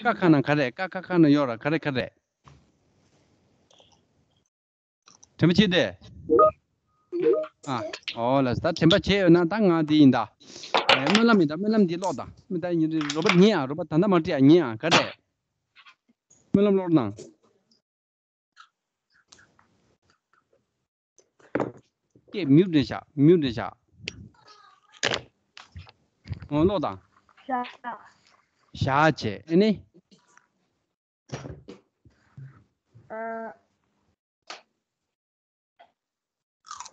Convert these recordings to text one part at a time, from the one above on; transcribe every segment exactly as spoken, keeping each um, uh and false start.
ཀ་ཁ་ནང་ག་རེ། ཀ་ཁ་ཁ་ནང་ཡོད་ར། ག་རེ་ག་རེ། དྲན་པ་བྱེད་དེ། ཨ། ཨོ་ལ། ད་དྲན་པ་བྱས་ཡོད་ན་ད་ང་འདི་ཡིན་ད། ཨེ། སྨོན་ལམ་ཡིན་ད། སྨོན་ལམ་འདི་ཀློག་ད། མི་ད་ཡིན་རེད། རོ་པ་ཉན་ཨ། རོ་པ་ད་ད་མ་བྲིས་ཨ། ཉན་ཨ། ག་རེ། སྨོན་ལམ་ཀློག་ན། སྐད་མིའུ་འདྲེན་བྱ། མིའུ་འདྲེན་བྱ། ཨོ་ཀློག་དང་། བཞག་བྱས་ཨེ་ནི། ཨ།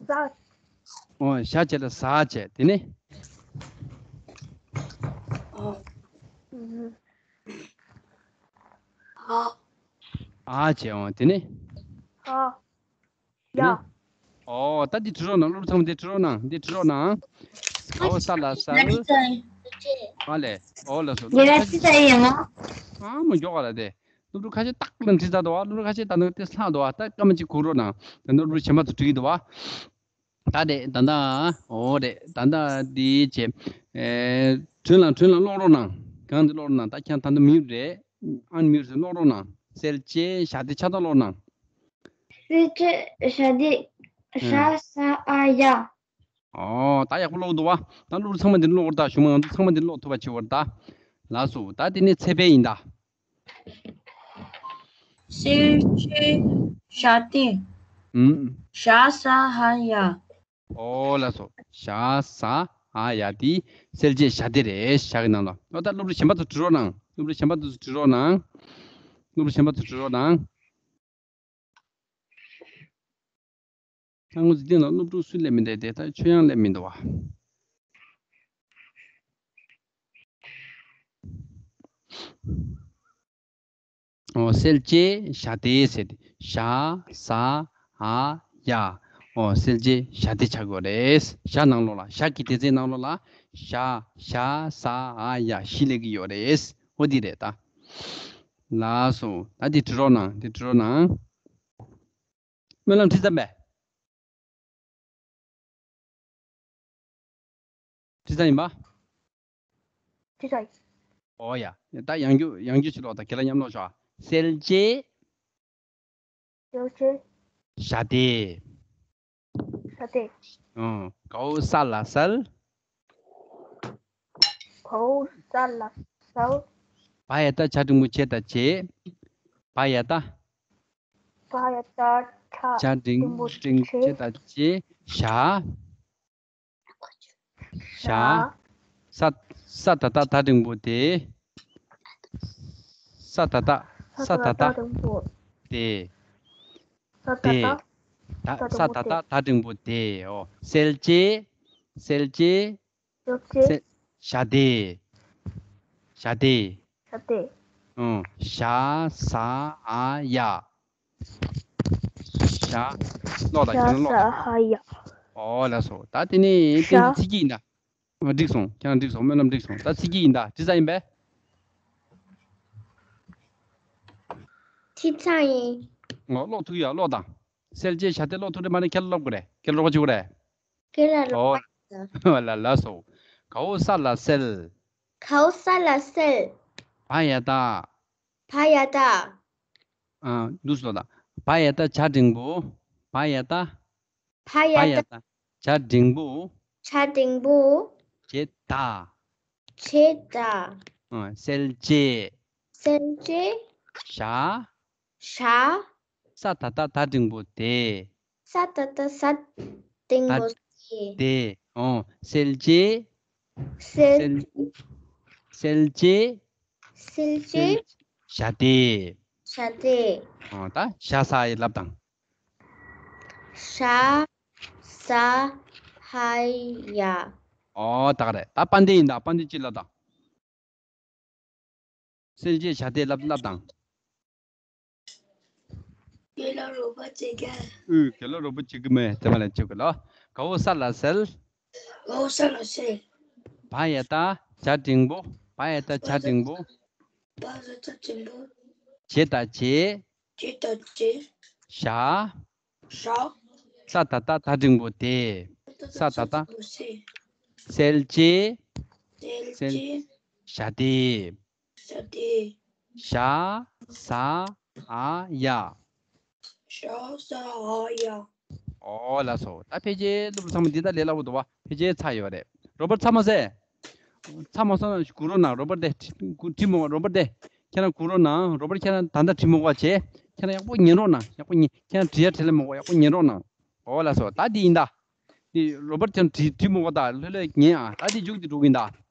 ཟ། ཨོ་བཞག་བྱས་ལ་ཟ་བྱས་དེ་ནི། ཨ། ཨ་བྱས། ཨོ་དེ་ནི། ཨ། ཡ། ཨོ་ད་འདི་བྲི་རོགས་གནང་། སློབ་ཕྲུག་ཚང་མ་འདི་བྲི་རོགས་གནང་། འདི་བྲི་རོགས་གནང་། གའོ་ས་ལ་སལ། ཨ་ལས། ཨོ་ལ་སོ། སློབ་ཕྲུག་ཁ་ཤས། ཨ་མ་མགྱོགས་པ་ལ་དེ། སློབ་ཕྲུག་ཁ་ཤས་ཏག་ལ་འབྲི་ཚར་འདུག་བ། སློབ་ཕྲུག་ཁ་ཤས་ད་ནང་དེ་ལྷག་འདུག་བ། ད་སྐར་མ་གཅིག་སྒུག་རོགས་གནང་། ད་སློབ་ཕྲུག་གཞན་པ་ཚོ་འབྲི་གི་འདུག་བ། ད་དེ་ད་ད། ཨོ་རེད། ད་ད་འདི་བྱས། ཨེ། དྲུང་ལ། དྲུང་ལ་ཀློག་རོགས་གནང་། གང་འདི་ཀློག་རོགས་གནང་། ད་ཁྱེད་ད་ད་མིའུ་རེད། ཨན་མིའུ་ཟེར། ཀློག་རོགས་གནང་། གསལ་བྱེད་བཞག་སྡེ་ཕྱག་རྟགས་ཀློག་གནང་། གསལ་བྱེད་བཞག་སྡེ་ཨ། ཞ་ས་ཨ་ཡ། ཨོ་ད་ཡག་པོ་ཀློག་འདུག་བ། ད་སློབ་ཕྲུག་ཚང་མ་འདི་ཀློག་རོགས་ད། གཞུག་མ་ང་ཚོ་ཚང་མ་འདི་ཀློག་ཐུབ་པ་བྱེད་རོགས་ད། ལགས་སོ། ད་དེ་ནས་ཚེ་འཕེལ་ཡིན་ད། གསལ་བྱེད་བཞག་སྡེ། ཨུམ། ཞ་ས་ཧ་ཡ། ཨོ་ལགས་སོ། ཞ་ས་ཨ་ཡ་དེ་གསལ་བྱེད་བཞག་སྡེ་རེད། ཞ་གི་ནང་ལ། ཨོ་ད་སློབ་ཕྲུག་གཞན་པ་ཚོ་བྲི་རོགས་གནང་། སློབ་ཕྲུག་གཞན་པ་ཚོ་བྲི་རོགས་གནང་། སློབ་ཕྲུག་གཞན་པ་ཚོ་བྲི་རོགས་གནང་། ད་ངོ་ཚ་སྟེང་ལ་སློབ་ཕྲུག་སུ་སླེབས་མི་འདུག་དེ། ད་ཆོས་དབྱངས་སླེབས་མི་འདུག་བ། ཨོ་གསལ་བྱེད་བཞག་སྡེ་ཟེར་ཏེ། ཞ་ས་ཨ་ཡ། ཨོ་གསལ་བྱེད་བཞག་སྡེ་ཆགས་ཀྱི་ཡོད་རེད། ཞ་ནང་ལོགས་ལ། ཞ་གི་སྡེ་ཚན་ནང་ལོགས་ལ་ཞ། ཞ་ས་ཨ་ཡ་བཞི་སླེབས་ཀྱི་ཡོད་རེད། ཨོ་འདི་རེད་ད། ལགས་སོ། ད་འདི་བྲི་རོགས་གནང་། འདི་བྲི་རོགས་གནང་། སྨོན་ལམ་བྲིས་ཚར་མེད། བྲིས་ཚར་ཡིན་པ། བྲིས་ཚར་ཡིན། ཨོ་ཡ། ད་ཡང་བསྐྱར་ཡང་བསྐྱར་ཅིག་ཀློག་དང་། ཁྱེད་རང་མཉམ་ཀློག་ཤོག་གསལ་བྱེད། གསལ་བྱེད། བཞག་སྡེ། བཞག་སྡེ། ཨོ། གའོ་ས་ལ་སལ། གའོ་ས་ལ་སལ། བ་ཡ་བཏགས་བྱ་འགྲེང་བུ་བྱེད་དང་བྱེད། བ་ཡ་བཏགས། བ་ཡ་བཏགས་བྱ་འགྲེང་བུ་བྱེད་དང་བྱེད། བཞག། བཞག། ས། ས་ད་བཏགས་སྡ་འགྲེང་བུ་སྡེ། ས་ད་བཏགས། ས་ད་བཏགས་སྡ་འགྲེང་བུ་སྡེ། ས་ད་བཏགས། ད། ས་ད་བཏགས་སྡ་འགྲེང་བུ་སྡེ། ཨོ། གསལ་བྱེད། གསལ་བྱེད། གསལ་བྱེད། གསལ། བཞག་སྡེ། བཞག་སྡེ། བཞག་སྡེ། ཨོ། ཞ་ས་ཨ་ཡ། ཞ། ཀློག་དང་། ཁྱེད་རང་ཀློག་དང་། ཞ་ས་ཧ་ཡ། ཨོ་ལགས་སོ། ད་དེ་ནས་ཞ། བསྟན་འཛིན་ཚིག་གི་ཡིན་ད། ཨ། འགྲིག་སོང་། ཁྱེད་རང་འགྲིག་སོང་། སྨོན་ལམ་འགྲིག་སོང་། ད་ཚིག་གི་ཡིན་ད། བྲིས་ཚར་ཡིན་པས། བྲིས་ཚར་ཡིན། ཨོ་ཀློག་ཐུབ་ཡ། ཀློག་དང་། གསལ་བྱེད་བཞག་སྡེ་ཀློག་ཐུབ་རེད་མ་རེད། ཁྱེད་ལ་ཀློག་དགོས་རེད། ཁྱེད་ལ་རོགས་པ་བྱེད་དགོས་རེད། ཁྱེད་ལ་རོགས་པ། ཨོ་ལ་ལགས་སོ། གའོ་ས་ལ་སལ། གའོ་ས་ལ་སལ། བ་ཡ་བཏགས། བ་ཡ་བཏགས། ཨ། འདུག་སེ་ཀློག་དང་། བ་ཡ་བཏགས་བྱ་འགྲེང་བུ། བ་ཡ་བཏགས། བ་ཡ་བཏགས། བ་ཡ་བཏགས་བྱ་འགྲེང་བུ། བྱ་འགྲེང་བུ། བྱེད་དང་། བྱེད་དང་། ཨ། གསལ་བྱེད། གསལ་བྱེད། བཞག། བཞག། ས་ད་བཏགས་སྡ་འགྲེང་བུ་སྡེ། ས་ད་བཏགས་སྡ་འགྲེང་བུ་སྡེ། སྡེ། ཨོ། གསལ་བྱེད། གསལ། གསལ་བྱེད། གསལ་བྱེད། བཞག་སྡེ། བཞག་སྡེ། ཨོ། ད་ཞ་ས་ཡ་ལབ་དང་། ཞ་ས་ཧ་ཡ། ཨོ་ད་ག་རེད། ད་དཔལ་ལྡན་ཡིན་ད། དཔལ་ལྡན་ཅིག་ལབ་དང་། གསལ་བྱེད་བཞག་སྡེ་ལབ་ལབ་དང་། དགེ་སློང་རོགས་པ་བྱེད་མཁན། ཨུ། དགེ་སློང་རོགས་པ་བྱེད་ཀྱི་མེད། དེ་མ་ལ་བྱེད་དགོས་ལ། གའོ་ས་ལ་སལ། གའོ་ས་ལ་སལ། བ་ཡ་བཏགས་བྱ་འགྲེང་བུ། བ་ཡ་བཏགས་བྱ་འགྲེང་བུ། བ་ཡ་བཏགས་བྱ་འགྲེང་བུ། བྱེད་དང་བྱེད། བྱེད་དང་བྱེད། བཞག། བཞག། ས་ད་བཏགས་སྡ་འགྲེང་བུ་སྡེ། ས་ད་བཏགས། གསལ་བྱེད། གསལ་བྱེད། བཞག་སྡེ། ད་དེ། ཞ་ཟ་འ་ཡ། ཞ་ཟ་འ་ཡ། ཨོ་ལགས་སོ། ད་ཕལ་ཆེར་སློབ་ཕྲུག་ཚང་མ་འདི་ལྟར་ལས་སླ་པོ་འདུག་བ། ཕལ་ཆེར་ཚར་ཡོད་རེད། རོ་པར་ཚར་མ་ཟད། ཚར་མ་སོང་ན་སྒུག་རོགས་གནང་། རོ་པར་དེ་སྒུག་འགྲིག་མོ། རོ་པར་དེ་ཁྱེད་རང་སྒུག་རོགས་གནང་། རོ་པར་ཁྱེད་རང་ད་ལྟ་འགྲིག་མོ་བ་བྱས། ཁྱེད་རང་ཡག་པོ་ཉན་རོགས་གནང་། ཡག་པོ་ཉན། ཁྱེད་རང་འབྲི་ཡ་བྲིས་ལ་མོ་བ། ཡག་པོ་ཉན་རོགས་གནང་། ཨོ་ལགས་སོ། ད་འདི་ཡིན་ད། འདི་རོ་པར་ཁྱེད་རང་འབྲི་འབྲི་མོ་བ། ད་ལྷོད་ལྷོད་ཉན་ཨ། ད་འདི་མཇུག་འདི་འགྲོ་གིན་ད།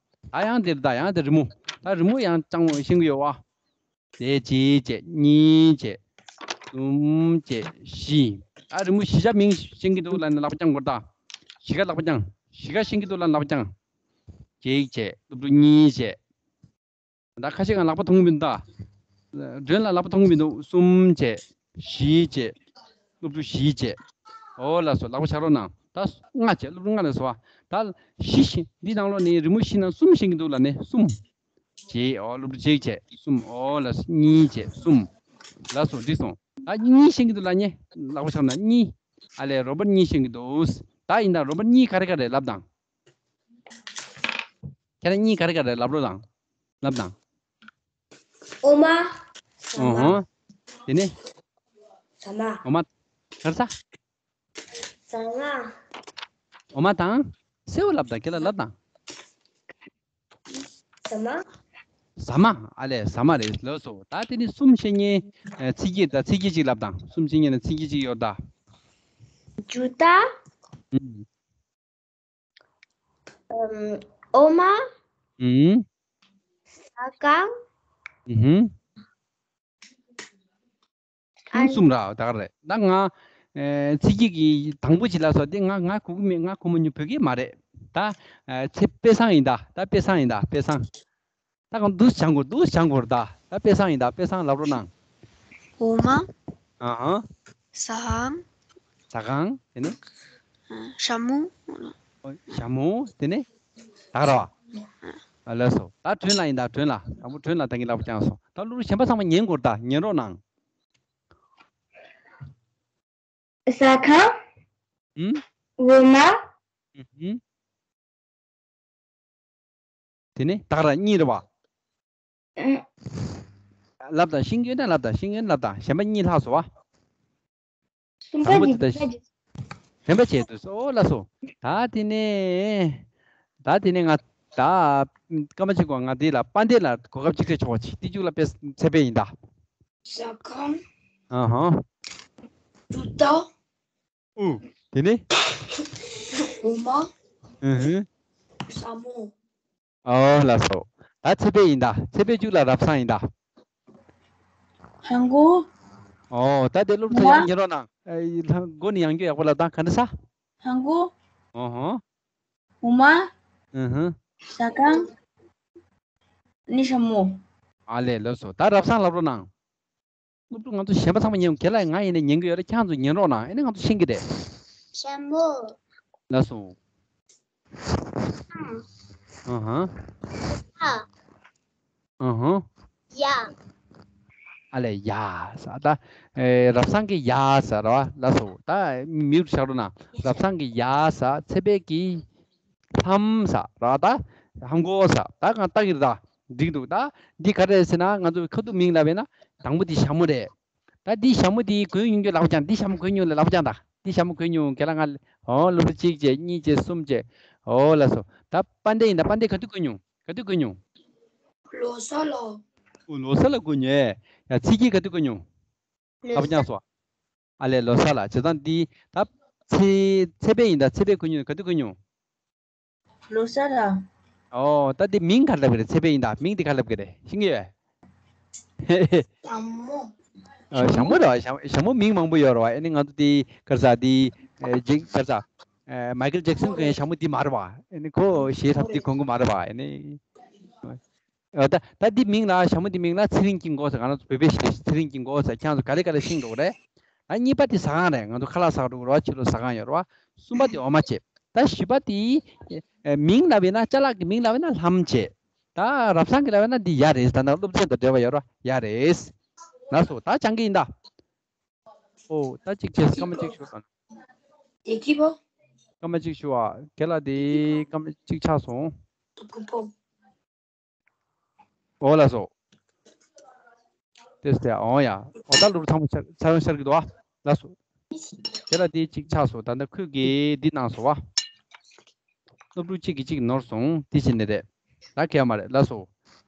ད་ཡང་དེར་ད་ཡང་དེ་རི་མོ། ད་རི་མོ་ཡང་ཅང་ཤེས་ཀྱི་ཡོད་བ། དེ་གཅིག་བྱས། གཉིས་བྱས། གསུམ་བྱས། བཞི། ཨ། རི་མོ་བཞི་ཆ་མིང་ཤེས་ཀྱི་འདུག་ལབ་ན་ལག་པ་བརྐྱང་དགོས་ད། བཞི་ཀ་ལག་པ་བརྐྱང་། བཞི་ཀ་ཤེས་ཀྱི་འདུག་ལབ་ན་ལག་པ་བརྐྱང་། གཅིག་བྱས། སློབ་ཕྲུག་གཉིས་བྱས། ད་ཁ་ཤས་ཀྱང་ལག་པ་མཐོང་གི་མི་འདུག་ད། མགྲོན་ལ་ལག་པ་མཐོང་གི་མི་འདུག་གསུམ་བྱས། བཞི་བྱས། སློབ་ཕྲུག་བཞི་བྱས། ཨོ་ལགས་སོ། ལག་པ་བྱ་རོགས་གནང་། ད་ལྔ་བྱས། སློབ་ཕྲུག་ལྔ་ལ་སོ། ད་བཞི་ཤེས། འདི་ནང་ལོགས་ནས་རི་མོ་བཞི་ནང་གསུམ་ཤེས་ཀྱི་འདུག་ལབ་ནས་གསུམ། གཅིག་ཨོ། སློབ་ཕྲུག་གཅིག་བྱས་གསུམ། ཨོ་ལགས་སོ། གཉིས་བྱས་གསུམ། ལགས་སོ། འགྲིག་སོང་། ད་གཉིས་ཤེས་ཀྱི་འདུག་ལབ་ནས་ལག་པ་བྱ་རོགས་གནང་། གཉིས། ཨ་ལས། རོ་པར་གཉིས་ཤེས་ཀྱི་འདུག་ད་ཡིན་ད། རོ་པར་གཉིས་ག་རེ་ག་རེ་ལབ་དང་། ཁྱེད་རང་གཉིས་ག་རེ་ག་རེ་ལབ་རོགས་དང་། ལབ་དང་། འོ་མ། ཟ་མ། ཨོ་ཧོ། དེ་ནས། ཟ་མ། འོ་མ། ག་རེ་ཟ། ཟ་མ། འོ་མ་དང་། སེའུ་ལབ་དང་། ཁྱེད་ལ་ལབ་དང་། ཟ་མ། ཟ་མ། ཨ་ལས། ཟ་མ་རེད། ལགས་སོ། ད་དེ་ནི་གསུམ་ཤེས་མཁན། ཨ། ཚིག་གི། ད་ཚིག་གི་གཅིག་ལབ་དང་། གསུམ་ཤེས་མཁན་ལ་ཚིག་གི་གཅིག་ཡོད་ད། ཇུ་ཏ། ཨུམ། ཨམ། འོ་མ། ཨུམ། ཟ་ཁང་། ཨུ་ཧུམ། ཨ། གསུམ་ར། ད་ག་རེད། ད་ང་། ཨེ། ཚིག་གི་གི་དང་པོ་ཅིག་ལ་སོགས་དེ་ང་ང་གོ་གི་མེད། ང་གོ་མ་མྱོང་། བོད་སྐད་མ་རེད། ད། ཨེ། ཚེ་དཔེ་བཟང་ཡིན་ད། ད་དཔེ་བཟང་ཡིན་ད། དཔེ་བཟང་། ད་གང་འདུག་སྦྱང་དགོས། འདུག་སྦྱང་དགོས་རེད་ད། ད་དཔེ་བཟང་ཡིན་ད། དཔེ་བཟང་ལབ་རོགས་གནང་། འོ་མ། ཨ་ཧ། ཟ་ཁང་། ཟ་ཁང་། དེ་ནས། ཨ། ཞྭ་མོ། ཨོ། ཞྭ་མོ། དེ་ནས། ད་ག་ར་བ། ཨ། ལགས་སོ། ད་སྒྲོན་ལ་ཡིན་ད། སྒྲོན་ལ། དང་པོ་སྒྲོན་ལ་ད་གིན་ལག་པ་བརྐྱངས་སོང་། ད་སློབ་ཕྲུག་གཞན་པ་ཚང་མ་ཉན་དགོས་རེད་ད། ཉན་རོགས་གནང་། ཟ་ཁང་། ཨུམ། འོ་མ། ཨུ་ཧུམ། དེ་ནས་ད་ག་ར་གཉིས་རེད་བ། ཨུམ། ལབ་དང་། ཤེས་ཀྱི་ཡོད་ན་ལབ་དང་། ཤེས་ཀྱི་ཡོད་ན་ལབ་དང་། གཞན་པ་གཉིས་ལྷག་སོང་བ། གསུམ་པ། དང་པོ་དེ་དེ་ད་གཞན་པ་བྱས་འདུག་སོ། ལགས་སོ། ད་དེ་ནས། ད་དེ་ནས་ང་། ད་སྐར་མ་གཅིག་གོ། ང་འདི་ལ་དཔལ་ལྡན་ལ་གོ་སྐབས་གཅིག་སྤྲད་ཆོག་པ་བྱེད། དེ་མཇུག་ལ་དཔེ་ཚེ་དཔེ་ཡིན་ད། ཟ་ཁང་། ཨ་ཧ། ཇུ་ཏ། ཨུ། དེ་ནས། འོ་མ། ཨུ་ཧུ། ཞྭ་མོ། ཨོ་ལགས་སོ། ད་ཚེ་དཔེ་ཡིན་ད། ཚེ་དཔེ་མཇུག་ལ་རབ་བཟང་ཡིན་ད། ཧང་གོ། ཨོ། ད་དེ་སློབ་ཕྲུག་ཡང་ཉན་རོགས་གནང་། ཨེ། མགོ་ནས་ཡང་སྐྱོ་ཡག་པོ་ལབ་དང་། ག་འདྲ་ཟ། ཧང་གོ། ཨོ་ཧོ། འོ་མ། ཨུ་ཧུ། ཟ་ཁང་། ནི་ཞྭ་མོ། ཨ་ལས། ལགས་སོ། ད་རབ་བཟང་ལབ་རོགས་གནང་། སློབ་ཕྲུག་ང་ཚོ་གཞན་པ་ཚང་མ་ཉན། ཁྱེད་ལ་ང་ཡིན་ན་ཉན་གྱི་ཡོད་རེད། ཁྱེད་ཚོ་ཉན་རོགས་གནང་། ཨེ་ནི་ང་ཚོ་ཤེས་ཀྱི་རེད། ཞྭ་མོ། ལགས་སོ། ཨ་ཧ། ཨ་ཧ། ཨ་ཧ། ཡ། ཨ་ལས། ཡ་ཟ། ད། ཨེ། རབ་བཟང་གི་ཡ་ཟ་ར་བ། ལགས་སོ། ད་མིའུ་བཞག་རོགས་གནང་། རབ་བཟང་གི་ཡ་ཟ། ཚེ་དཔལ་གྱི་ལྷམ་ཟ་ར་བ། ད་ཧང་གོ་ཟ། ད་ང་ལྟ་གི་རེད་ད། འགྲིག་འདུག་ད་འདི་ག་རེ་རེད་ཟེར་ན། ང་ཚོ་ཁ་ཐུག་མིང་ལབ་པས་ན། དང་པོ་འདི་ཞྭ་མོ་རེད། ད་འདི་ཞྭ་མོ་འདི་གོན་ཡོང་རྒྱུ་ལག་པ་བརྐྱངས། འདི་ཞྭ་མོ་གོན་ཡོང་ལ་ལག་པ་བརྐྱངས་དང་། འདི་ཞྭ་མོ་གོན་ཡོང་། ཁྱེད་ལ་ང་། ཨོ། སློབ་ཕྲུག་གཅིག་བྱས། གཉིས་བྱས། གསུམ་བྱས། ཨོ་ལགས་སོ། ད་དཔལ་ལྡན་ཡིན་ད། དཔལ་ལྡན་ག་དུས་གོན་མྱོང་། ག་དུས་གོན་མྱོང་། ལོ་གསར་ལ། ཨོ། ལོ་གསར་ལ་གོན་མྱོང་། ཨེ། ཡ། ཚེ་སྐྱིད་ག་དུས་གོན་མྱོང་། ལག་པ་བརྐྱངས་སོང་། ཨ་ལས། ལོ་གསར་ལ། བྱས་ཙང་འདི་ད་ཚེ། ཚེ་དཔལ་ཡིན་ད། ཚེ་དཔལ་གོན་མྱོང་། ག་དུས་གོན་མྱོང་། ལོ་གསར་ལ། ཨོ། ད་འདི་མིང་ག་རེ་ལབ་ཀྱི་རེད། ཚེ་དཔལ་ཡིན་ད། མིང་འདི་ག་རེ་ལབ་ཀྱི་རེད། ཤེས་ཀྱི་ཡོད། ཞྭ་མོ། ཨ། ཞྭ་མོ་རེད་བ། ཞྭ་མོ། ཞྭ་མོ་མིང་མང་པོ་ཡོད་རེད་བ། ཨེ་ནི་ང་ཚོ་འདི་ག་རེ་ཟ། འདི། ཨེ། ཇེག་ག་རེ་ཟ། ཨེ། མའི་ཀལ་ཇེག་སན་གོན་ཞྭ་མོ་འདི་མ་རེད་བ། ཨེ་ནི་ཁོ་གཞས་འཁྲབ་འདི་གོན་གི་མ་རེད་བ། ཨེ་ནི། ཨ། ད་ད་འདི་མིང་ལ། ཞྭ་མོ་འདི་མིང་ལ་ཚེ་རིང་སྐྱིད་འགོ་ཟེར། ང་རང་ཚོ་བོད་པའི་གཞས་ཚེ་རིང་སྐྱིད་འགོ་ཟེར། ཁྱེད་རང་ཚོ་ག་ལེ་ག་ལེ་ཤེས་འགྲོ་གི་རེད། ད་གཉིས་པ་དེ་ཟ་ཁང་རེད། ང་ཚོ་ཁ་ལག་ཟ་འགྲོ་གི་རེད་བ། ཕྱི་ལོགས་ཟ་ཁང་ཡོད་རེད་བ། གསུམ་པ་དེ་འོ་མ་བྱེད། ད་བཞི་པ་དེ། ཨེ། མིང་ལབ་ཡིན་ན། ཅ་ལག་གི་མིང་ལབ་ཡིན་ན་ལྷམ་བྱེད། ད་རབ་བཟང་གི་ལབ་ཡིན་ན་འདི་ཡ་རེད། ད་ནང་སློབ་ཚན་དང་འབྲེལ་བ་ཡོད་རེད་བ། ཡ་རེད། ལགས་སོ། ད་སྦྱང་གི་ཡིན་ད། ཨོ། ད་གཅིག་བྱས། སྐར་མ་གཅིག་ཞུ་དང་། དེ་གི་བོ། སྐར་མ་གཅིག་ཞུ་བ། ཁྱེད་ལ་དེ་སྐར་མ་གཅིག་ཆགས་སོང་། ཨོ་ལགས་སོ། ཏེས་ཏེ་འོ་ཡ། འོ་ད་སློབ་ཕྲུག་ཚང་མ་ཤར་ཤར་ཡོང་ཤར་གྱི་འདུག་ཨ། ལགས་སོ། དེ་ལ་དེ་གཅིག་ཆགས་སོང་། ད་ལྟ་ཁོས་ཀྱིས་འདི་གནང་སོང་བ། སློབ་ཕྲུག་གཅིག་གིས་གཅིག་ནོར་སོང་། དེ་བྱས་ནས་རེད། ད་གལ་མ་རེད། ལགས་སོ།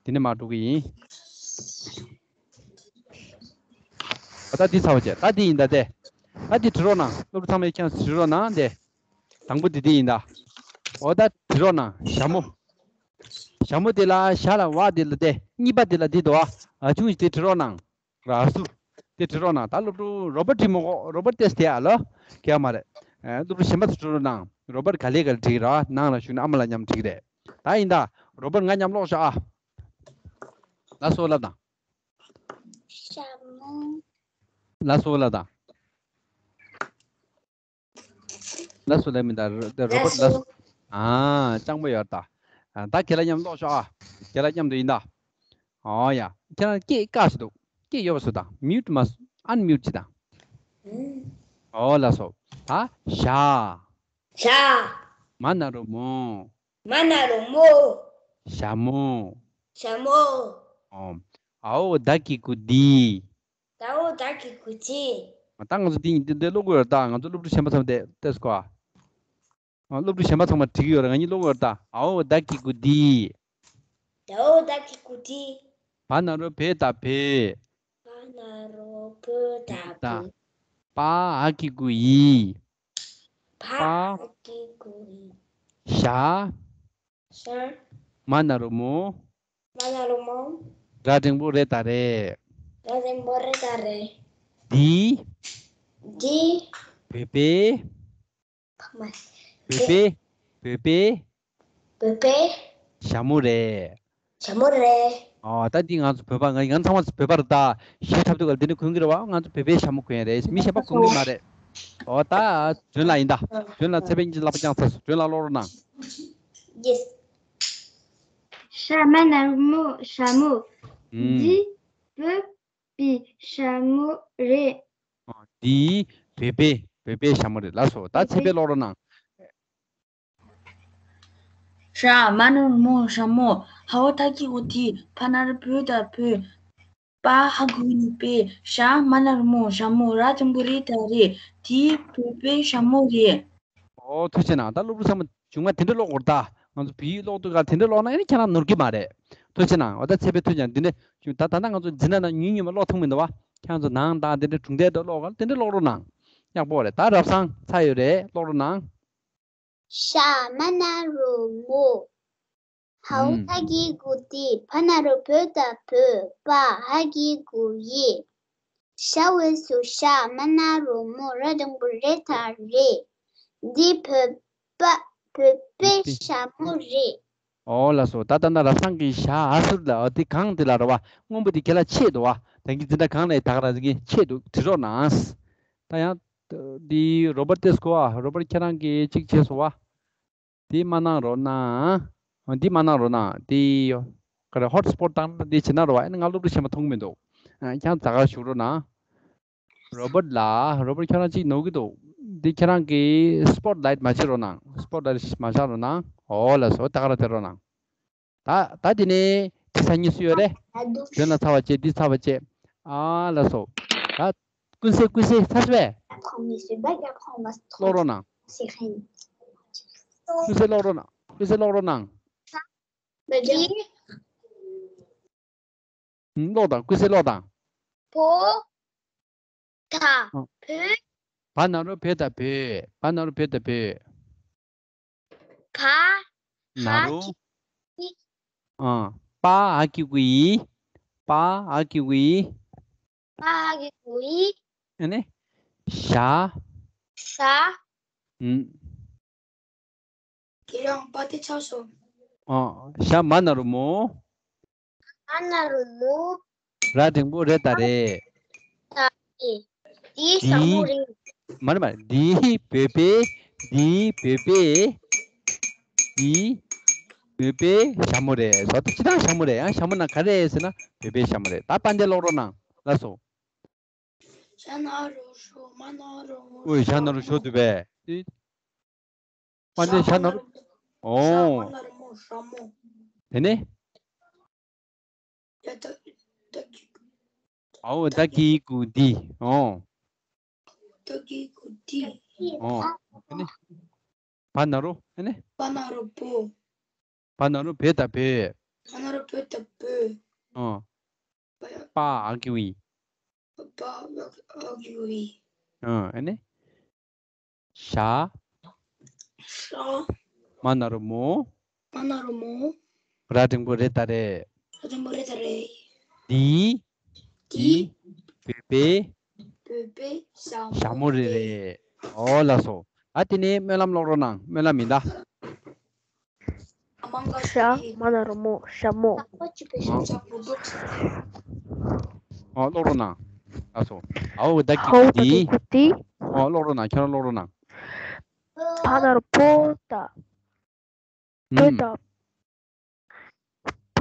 དེ་ནས་མར་འགྲོ་གི་ཡིན། ད་འདི་ཚར་བ་བྱས། ད་འདི་ཡིན་ད་དེ། ད་འདི་བྲི་རོགས་གནང་། སློབ་ཕྲུག་ཚང་མས་ཁྱེད་རང་ཚོ་བྲི་རོགས་གནང་དེ། དང་པོ་འདི་འདི་ཡིན་ད། འོ་ད་བྲི་རོགས་གནང་། ཞྭ་མོ། ཞྭ་མོ་དེ་ལ་ཞྭ་ལ་བ་དེ་ལ་དེ། གཉིས་པ་དེ་ལ་འདི་འདུག་ཨ། ཨ་ཆུང་ཞིག་དེ་བྲི་རོགས་གནང་། ར་སུ། དེ་བྲི་རོགས་གནང་། ད་སློབ་ཕྲུག་རོ་པར་བྲིས་མི་དགོས། རོ་པར་ཏེས་དེ་ཨ་ལོ། གལ་མ་རེད། ཨ་སློབ་ཕྲུག་གཞན་པ་ཚོ་བྲི་རོགས་གནང་། རོ་པར་ག་ལེ་ག་ལེ་བྲིས་ར། ནང་ལ་ཞུགས་ན་ཨ་མ་ལ་མཉམ་བྲིས་རེད། ད་ཡིན་ད། རོ་པར་ང་མཉམ་ཀློག་ཤོག་ཨ། ལགས་སོ་ལབ་དང་། ཞྭ་མོ། ལགས་སོ་ལབ་དང་། ལགས་སོ་ལབ་མི་ད་རོ་པར། ལགས་སོ། ཨ་སྤྱང་པོ་ཡོད་ད། ཨ་ད་ཁྱེད་ལ་མཉམ་ཀློག་ཤོག་ཨ། ཁྱེད་ལ་མཉམ་དུ་ཡིན་ད། ཨོ་ཡ། ཁྱེད་རང་སྐད་བཀག་ཞིག་འདུག་སྐད་ཡོད་པ་བཟོ་དང་། མིའུ་ཊི་མ། ཨན་མིའུ་ཊི་བྱེད་དང་། ཨོ་ལགས་སོ། ད་ཞྭ། ཞྭ། མ་ན་རོ་མོ། མ་ན་རོ་མོ། ཞྭ་མོ། ཞྭ་མོ། ཨོ། འ་འོག་ད་གི་གུ་འདི། འ་འོག་ད་གི་གུ་འདི། ད་ང་ཚོ་འདི་འདི་འདི་ཀློག་གི་ཡོད་རེད་ད། ང་ཚོ་སློབ་ཕྲུག་གཞན་པ་ཚང་མ་དེ་ལྟས་སོ། ཨ་སློབ་ཕྲུག་གཞན་པ་ཚང་མ་འབྲི་གི་ཡོད་རེད། ང་གཉིས་ཀློག་གི་ཡོད་རེད་ད། འ་འོག་ད་གི་གུ་འདི། འ་འོག་ད་གི་གུ་འདི། བ་ན་རོ་བོ་ད་བོད། བ་ན་རོ་བོ་ད་ད། བོད། པ་འ་གི་གུ་འི། པ་པ། འ་གི་གུ་འི། ཞྭ། ཞྭ། མ་ན་རོ་མོ། མ་ན་རོ་མོ། ར་འགྲེང་བུ་རེ་ད་རེད། ར་འགྲེང་བུ་རེ་ད་རེད། འདི། འདི། བོད་པའི། ཕ་མ། བོད་པའི། བོད་པའི། བོད་པའི། ཞྭ་མོ་རེད། ཞྭ་མོ་རེད། ཨོ་ད་འདི་ང་ཚོ་བོད་པ། ང་ང་ཚང་མ་བོད་པ་རེད་ད། ཞྭ་འཁྲབ་དུས་ག་ལ་འདི་ནས་གོན་གྱི་རེད་བ། ང་ཚོ་བོད་པའི་ཞྭ་མོ་གོན་ཡ་རེད། མི་གཞན་པ་གོན་གྱི་མ་རེད། ཨོ་ད་ཇོན་ལགས་ཡིན་ད། ཇོན་ལགས་ཚེ་འཕེལ་གཉིས་ཀྱི་ལག་པ་བརྐྱངས་ཚར་སོང་། ཇོན་ལགས་ཀློག་རོགས་གནང་། ཡེས། ཞྭ་མ་ན་རོ་མོ། ཞྭ་མོ། ཨུམ། འདི་བོད་པའི་ཞྭ་མོ་རེད། ཨོ་འདི་བོད་པའི། བོད་པའི་ཞྭ་མོ་རེད། ལགས་སོ། ད་ཚེ་འཕེལ་ཀློག་རོགས་གནང་། ཞྭ་མ་ན་རོ་མོ། ཞྭ་མོ། འ་འོག་ད་གི་གུ་འདི། བ་ན་རོ་བོ་ད་བོད། པ་འ་གི་གུ་འི་པའི། ཞྭ་མ་ན་རོ་མོ། ཞྭ་མོ། ར་འགྲེང་བུ་རེ་ད་རེད། འདི་བོད་པའི་ཞྭ་མོ་རེད། ཨོ་ཐུགས་རྗེ་གནང་། ད་སློབ་ཕྲུག་ཚང་མ་བྱུང་ང་དེ་འདྲ་ཀློག་དགོས་རེད་ད། ང་ཚོ་བོད་ཡིག་ཀློག་དུས་ག་དེ་འདྲ་ཀློག་ན་ཨེ་ནི་ཁྱེད་རང་ནོར་གྱི་མ་རེད། ཐུགས་རྗེ་གནང་། འོ་ད་ཚེ་འཕེལ་ཐུགས་རྗེ་གནང་། འདི་འདྲ་བྱུང་ད། ད་ལྟ་ང་ཚོ་འཛིན་གྲྭ་ནང་ཉུང་ཉུང་མ་ཀློག་ཐུབ་མི་འདུག་བ། ཁྱེད་རང་ཚོ་ནང་དང་དེ་འདྲ་གྲུང་མཐའ་དེ་ཀློག་ག་དེ་འདྲ་ཀློག་རོགས་གནང་། ཡག་པོ་རེད། ད་རབ་གསང་ཚར་ཡོད་རེད། ཀློག་རོགས་གནང་། ཞྭ་མ་ན་རོ་མོ། འ་འོག་ད་གི་གུ་འདི། བ་ན་རོ་བོ་ད་བོད། པ་འ་གི་གུ་འི། ཞྭ་འོག་སུ་ཞྭ། མ་ན་རོ་མོ། ར་འགྲེང་བུ་རེ་ད་རེད། འདི་བོད་པ། བོད་པའི་ཞྭ་མོ་རེད། ཨོ་ལགས་སོ། ད་ད་ལྟ་རབ་གསང་གི་ཞྭ་འ་ཟུར་ལ་འདི་གང་དེ་ལ་ར་བ། སྔོན་པོ་འདི་ཁྱེད་ལ་ཆད་འདུག་བ། ད་གིན་འཛིན་གྲྭ་གང་ལ་ད་ག་རང་གི་ཆད་འདུག་བྲིས་རོགས་གནང་། ད་ཡང་འདི་རོ་པར་ཏེས་གོ་བ། རོ་པར་ཁྱེད་རང་གིས་གཅིག་བྱས་སོང་བ། འདི་མ་གནང་རོགས་གནང་། འདི་མ་གནང་རོགས་གནང་། འདི་ག་རེ་ཧོ་ཊི་སི་པོ་ཊི་བཏང་ན་འདི་བྱེད་ན་རོ་བ། ཨ་ནི་ང་སློབ་ཕྲུག་གཞན་པ་མཐོང་གི་མི་འདུག་ཨ་ཁྱེད་རང་ཛ་དཀར་བཞུགས་རོགས་གནང་། རོ་པར་ལགས། རོ་པར་ཁྱེད་རང་གཅིག་ནོར་གི་འདུག་འདི་ཁྱེད་རང་གིས་སི་པོ་ཊི་ལའིཊ་མ་བྱེད་རོགས་གནང་། སི་པོ་ཊི་ལའིཊ་མ་བཞག་རོགས་གནང་། ཨོ་ལགས་སོ། ད་ག་རང་དེ་རོགས་གནང་། ད་ད་དེ་ནས་དེ་ས་གཉིས་སུ་ཡོད་རེད། ཇོན་ལགས་ཚར་བ་བྱས། འདི་ཚར་བ་བྱས། ཨ་ལགས་སོ། ད་ཀུན་གསལ། ཀུན་གསལ་ཚར་སོང་བས། ཀློག་རོགས་གནང་། ཀུན་གསལ་ཀློག་རོགས་གནང་། ཀུན་གསལ་ཀློག་རོགས་གནང་། ཀློག་དང་། ཀུན་གསལ་ཀློག་དང་། བོ། ད། ཨ། བོད། བ་ན་རོ་བོ་ད་བོད། བ་ན་རོ་བོ་ད་བོད། བ། ན་རོ། ཨ། པ་འ་གི་གུ་འི། པ་འ་གི་གུ་འི། པ་འ་གི་གུ་འི། ཨ་ནི། ཞྭ། ཞྭ། ཨུམ། ཁྱེད་རང་པ་དེ་ཆགས་སོང་། ཨ། ཞྭ་མ་ན་རོ་མོ། མ་ན་རོ་མོ། ར་འགྲེང་བུ་རེ་ད་རེད། ད་རེད། འདི་ཞྭ་མོ་རེད། མ་རེད་མ་རེད། འདི་བོད་པའི། འདི་བོད་པའི། འདི་བོད་པའི་ཞྭ་མོ་རེད། བཟོ་ལྟ་སྤྱིར་བཏང་ཞྭ་མོ་རེད། ཡང་ཞྭ་མོ་ན་ག་རེ་ཟེར་ན་བོད་པའི་ཞྭ་མོ་རེད། ད་པ་འདི་ཀློག་རོགས་གནང་། ལགས་སོ། ཞྭ་ན་རོ་ཞོ། མ་ན་རོ་མོ། ཨོའི་ཞྭ་ན་རོ་ཞོ་འདུག་པས། ཨེ། པ་འདི་ཞྭ་ན་རོ། ཨོ། ཞྭ་མ་ན་རོ་མོ། ཞྭ་མོ། དེ་ནས། ཡ་ད་ད་གི་གུ། འའོ་ད་གི་གུ་དི། འོ། ད་གི་གུ་དི། འོ། ཨ་ནི། བ་ན་རོ། ཨ་ནི། བ་ན་རོ་བོ། བ་ན་རོ་བེ་ད་བོད། བ་ན་རོ་བེ་ད་བོད། འོ། པ་ཡ། པ་འ་གི་གུ་འི། པ་འ་གི་གུ་འི། འོ། ཨ་ནི། ཞ། ཞ། མ་ན་རོ་མོ། མ་ན་རོ་མོ། ར་འགྲེང་བུ་རེ་ད་རེད། ར་འགྲེང་བུ་རེ་ད་རེད། དི། དི། དི། བོད་པའི། བོད་པའི་ཞྭ་མོ་རེད། ཞྭ་མོ་རེད། འོ་ལགས་སོ། ཨ་དེ་ནས་སྨོན་ལམ་ཀློག་རོགས་གནང་། སྨོན་ལམ་ཡིན་ད། ཞ་མ་ན་རོ་མོ། ཞྭ་མོ། འོ་ཀློག་རོགས་གནང་། ལགས་སོ། འའོ་ད་གི་གུ་དི། འོ་ཀློག་རོགས་གནང་། ཁྱོད་རང་ཀློག་རོགས་གནང་། བ་ན་རོ་བོ་ད། བོད་ད། པ།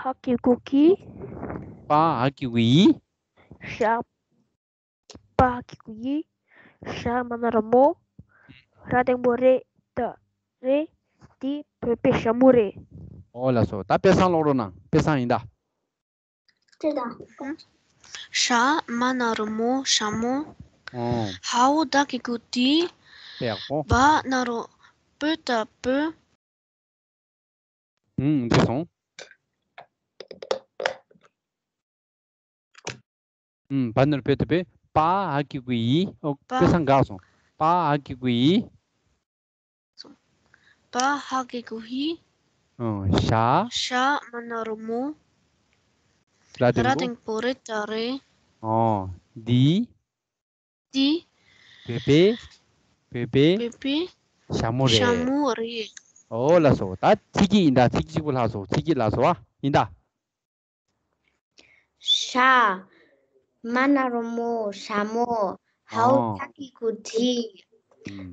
ཧ་གི་གུ་གི། པ་འ་གི་གུ་འི། ཞ། པ་འ་གི་གུ་འི། ཞ་མ་ན་རོ་མོ། ར་འགྲེང་བུ་རེ་ད་རེད། དི། བོད་པའི་ཞྭ་མོ་རེད། འོ་ལགས་སོ། ད་དཔེ་བཟང་ཀློག་རོགས་གནང་། དཔེ་བཟང་ཡིན་ད། ཞ་མ་ན་རོ་མོ། ཞྭ་མོ། འོ། འའོ་ད་གི་གུ་དི། དཔེ་ཡག་པོ། བ་ན་རོ་བོ་ད་བོད། ཨུམ། འགྲིག་སོང་། ཨུམ། བ་ན་རོ་བོ་ད་བོད། པ་འ་གི་གུ་འི། ཨོ། པ། དཔེ་བཟང་འགག་སོང་། པ་འ་གི་གུ་འི། པ་འ་གི་གུ་འི། ཨོ། ཞ། ཞ་མ་ན་རོ་མོ། ར་འགྲེང་བུ། ར་འགྲེང་བུ་རེ་ད་རེད། ཨོ། དི། དི། བོད་པའི། བོད་པའི། བོད་པའི། ཞྭ་མོ་རེད། ཞྭ་མོ་རེད། ཨོ་ལགས་སོ། ད་ཚིག་གི་ཡིན་ད། ཚིག་གཅིག་པོ་ལྷག་སོང་། ཚིག་གཅིག་ལྷག་སོང་། ཨ་ཡིན་ད། ཞ་མ་ན་རོ་མོ། ཞྭ་མོ། འའོ་ད་གི་གུ་དི། ཨུམ།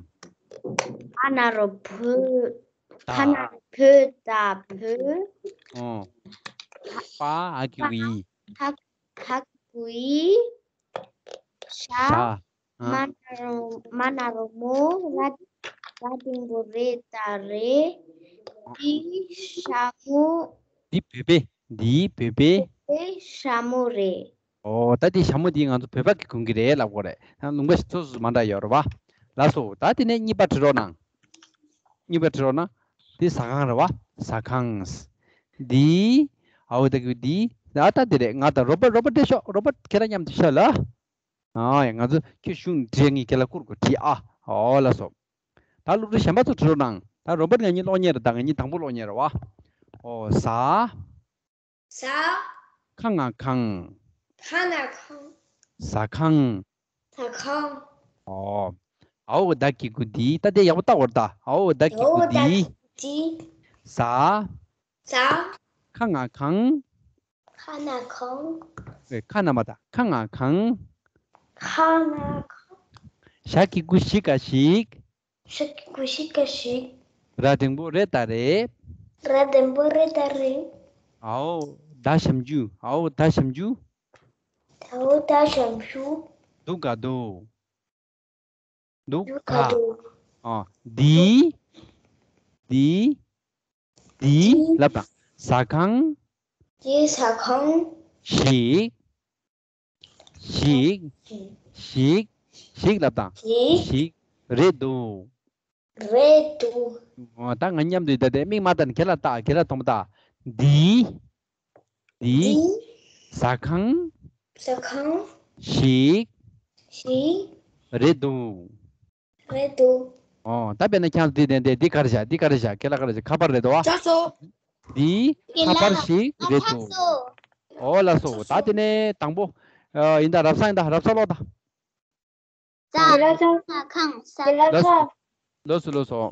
བ་ན་རོ་བོ། ད། བ་ན་རོ་བོ་ད་བོད། འོ། པ་འ་གི་གུ་འི། འ་གི་གུ་འི། ཞ། ཞ། མ་ན་རོ། མ་ན་རོ་མོ། ར། ར་འགྲེང་བུ་རེ་ད་རེད། དི་ཞྭ་མོ། དི་བོད་པའི། དི་བོད་པའི། བོད་པའི་ཞྭ་མོ་རེད། ཨོ། ད་དེ་ཞྭ་མོ་དེ་ང་ཚོ་བོད་པ་གི་གོན་གི་རེད་ལབ་དགོས་རེད། ཡང་ལུང་པ་ཞིག་སོ་སོ་མ་འདྲ་ཡོད་རེད་བ། ལགས་སོ། ད་དེ་ནས་གཉིས་པ་བྲི་རོགས་གནང་། གཉིས་པ་བྲི་རོགས་གནང་། དེ་ཟ་ཁང་རེད་བ། ཟ་ཁང་། འདི། ཨའོ་ད་གི་འདི། ཨ་ད་དེ་རེད། ང་དང་རོ་པ། རོ་པ་འདྲེ་ཤོག་རོ་པ་ཁྱེད་རང་མཉམ་དུ་ཤོག་ལ། ཨ་ཡ། ང་ཚོ་ཁྱོད་གཞུང་འབྲེལ་ངས་ཁྱེད་ལ་བསྐུར་དགོས་བྲིས་ཨ། ཨོ་ལགས་སོ། ད་སློབ་ཕྲུག་གཞན་པ་ཚོ་བྲི་རོགས་གནང་། ད་རོ་པ་ང་གཉིས་ཀློག་མཁན་རེད། ད་ང་གཉིས་དང་པོ་ཀློག་མཁན་རེད་བ། ཨོ་ཟ། ཟ། ཁ་ང་ཁང་། ཁ་ན་ཁང་། ཟ་ཁང་། ཟ་ཁང་། ཨོ། ཨའོ་ད་གི་གུ་འདི། ད་དེ་ཡག་པོ་བལྟ་བར་ད། ཨའོ་ད་གི་གུ་འདི། འདི། ཟ། ཟ། ཁ་ང་ཁང་། ཁ་ན་ཁང་། ཨེ། ཁ་ན་མ་ད། ཁ་ང་ཁང་། ཁ་ན་ཁང་། ཞ་གི་གུ་ཞི་ག་ཞིག་ཞ་གི་གུ་ཞི་ག་ཞིག་ར་འགྲེང་བུ་རེ་ད་རེད། ར་འགྲེང་བུ་རེ་ད་རེད། ཨའོ་ད་ཞབས་ཀྱུ། ཨའོ་ད་ཞབས་ཀྱུ། ཨའོ་ད་ཞབས་ཀྱུ། དུ་ག་དུ། དུ་ག་དུ། ཨ། འདི། འདི། འདི། འདི། ལབ་དང་། ཟ་ཁང་། འདི་ཟ་ཁང་། ཞིག་ཞིག་ཞིག་ཞིག་ལབ་དང་། ཞིག་ཞིག་རེད་འདུག་རེད་འདུག་ཨོ། ད་ང་མཉམ་དུ་ཡིན་ད། དེ་མིག་མ་བལྟ་ནས་ཁྱེད་ལ་བལྟ། ཁྱེད་ལ་མཐོང་མ་བལྟ། འདི། འདི། འདི། ཟ་ཁང་། ཟ་ཁང་། ཞིག་ཞིག་རེད་འདུག་རེད་འདུག་ཨོ། ད་དཔེར་ན་ཁྱེད་ཚོ་འདི་ནས་འདི་འདི་ག་རེ་བཞག་འདི་ག་རེ་བཞག་ཁྱེད་ལ་ག་རེ་བཞག་ཁ་པར་རེད་དོ། ལགས་སོ། འདི་ཁ་པར་ཞིག་རེད་འདུག་ཨོ་ལགས་སོ། ད་དེ་ནས་དང་པོ། ཨ། ཡིན་ད། རབ་བཟང་ཡིན་ད། རབ་བཟང་ཀློག་ད། ཟ། ཁ་ང་ཁང་། ཟ། ལགས་སོ། ལགས་སོ། ལགས་སོ།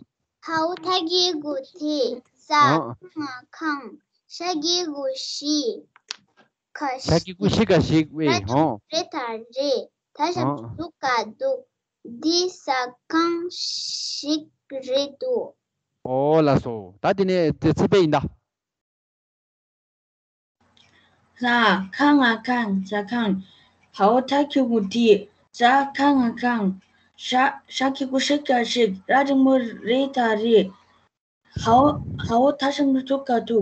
ཧའོ་ད་གི་གུ་དི། ཟ། ཨ། ཁ་ང་ཁང་། ཞ་གི་གུ་ཞི། ག་ཞི། ཞ་གི་གུ་ཞི་ག་ཞིག་ཝེ། ཧོ། རེ་ད་རེད། ད་ཞབས་ཀྱུ་དུ་ག་དུ། འདི་ཟ་ཁང་ཞིག་རེད་འདུག་ཨོ་ལགས་སོ། ད་དེ་ནས་དེ་ཚེ་དཔལ་ཡིན་ད། ཟ། ཁ་ང་ཁང་། ཟ་ཁང་། ཧའོ་ད་གི་གུ་དི། ཟ། ཁ་ང་ཁང་། ཞ། ཞ་གི་གུ་ཞི་ག་ཞིག་ར་འགྲེང་བུ་རེ་ད་རེད། ཧའོ། ཧའོ་ད་ཞབས་ཀྱུ་དུ་ག་དུ།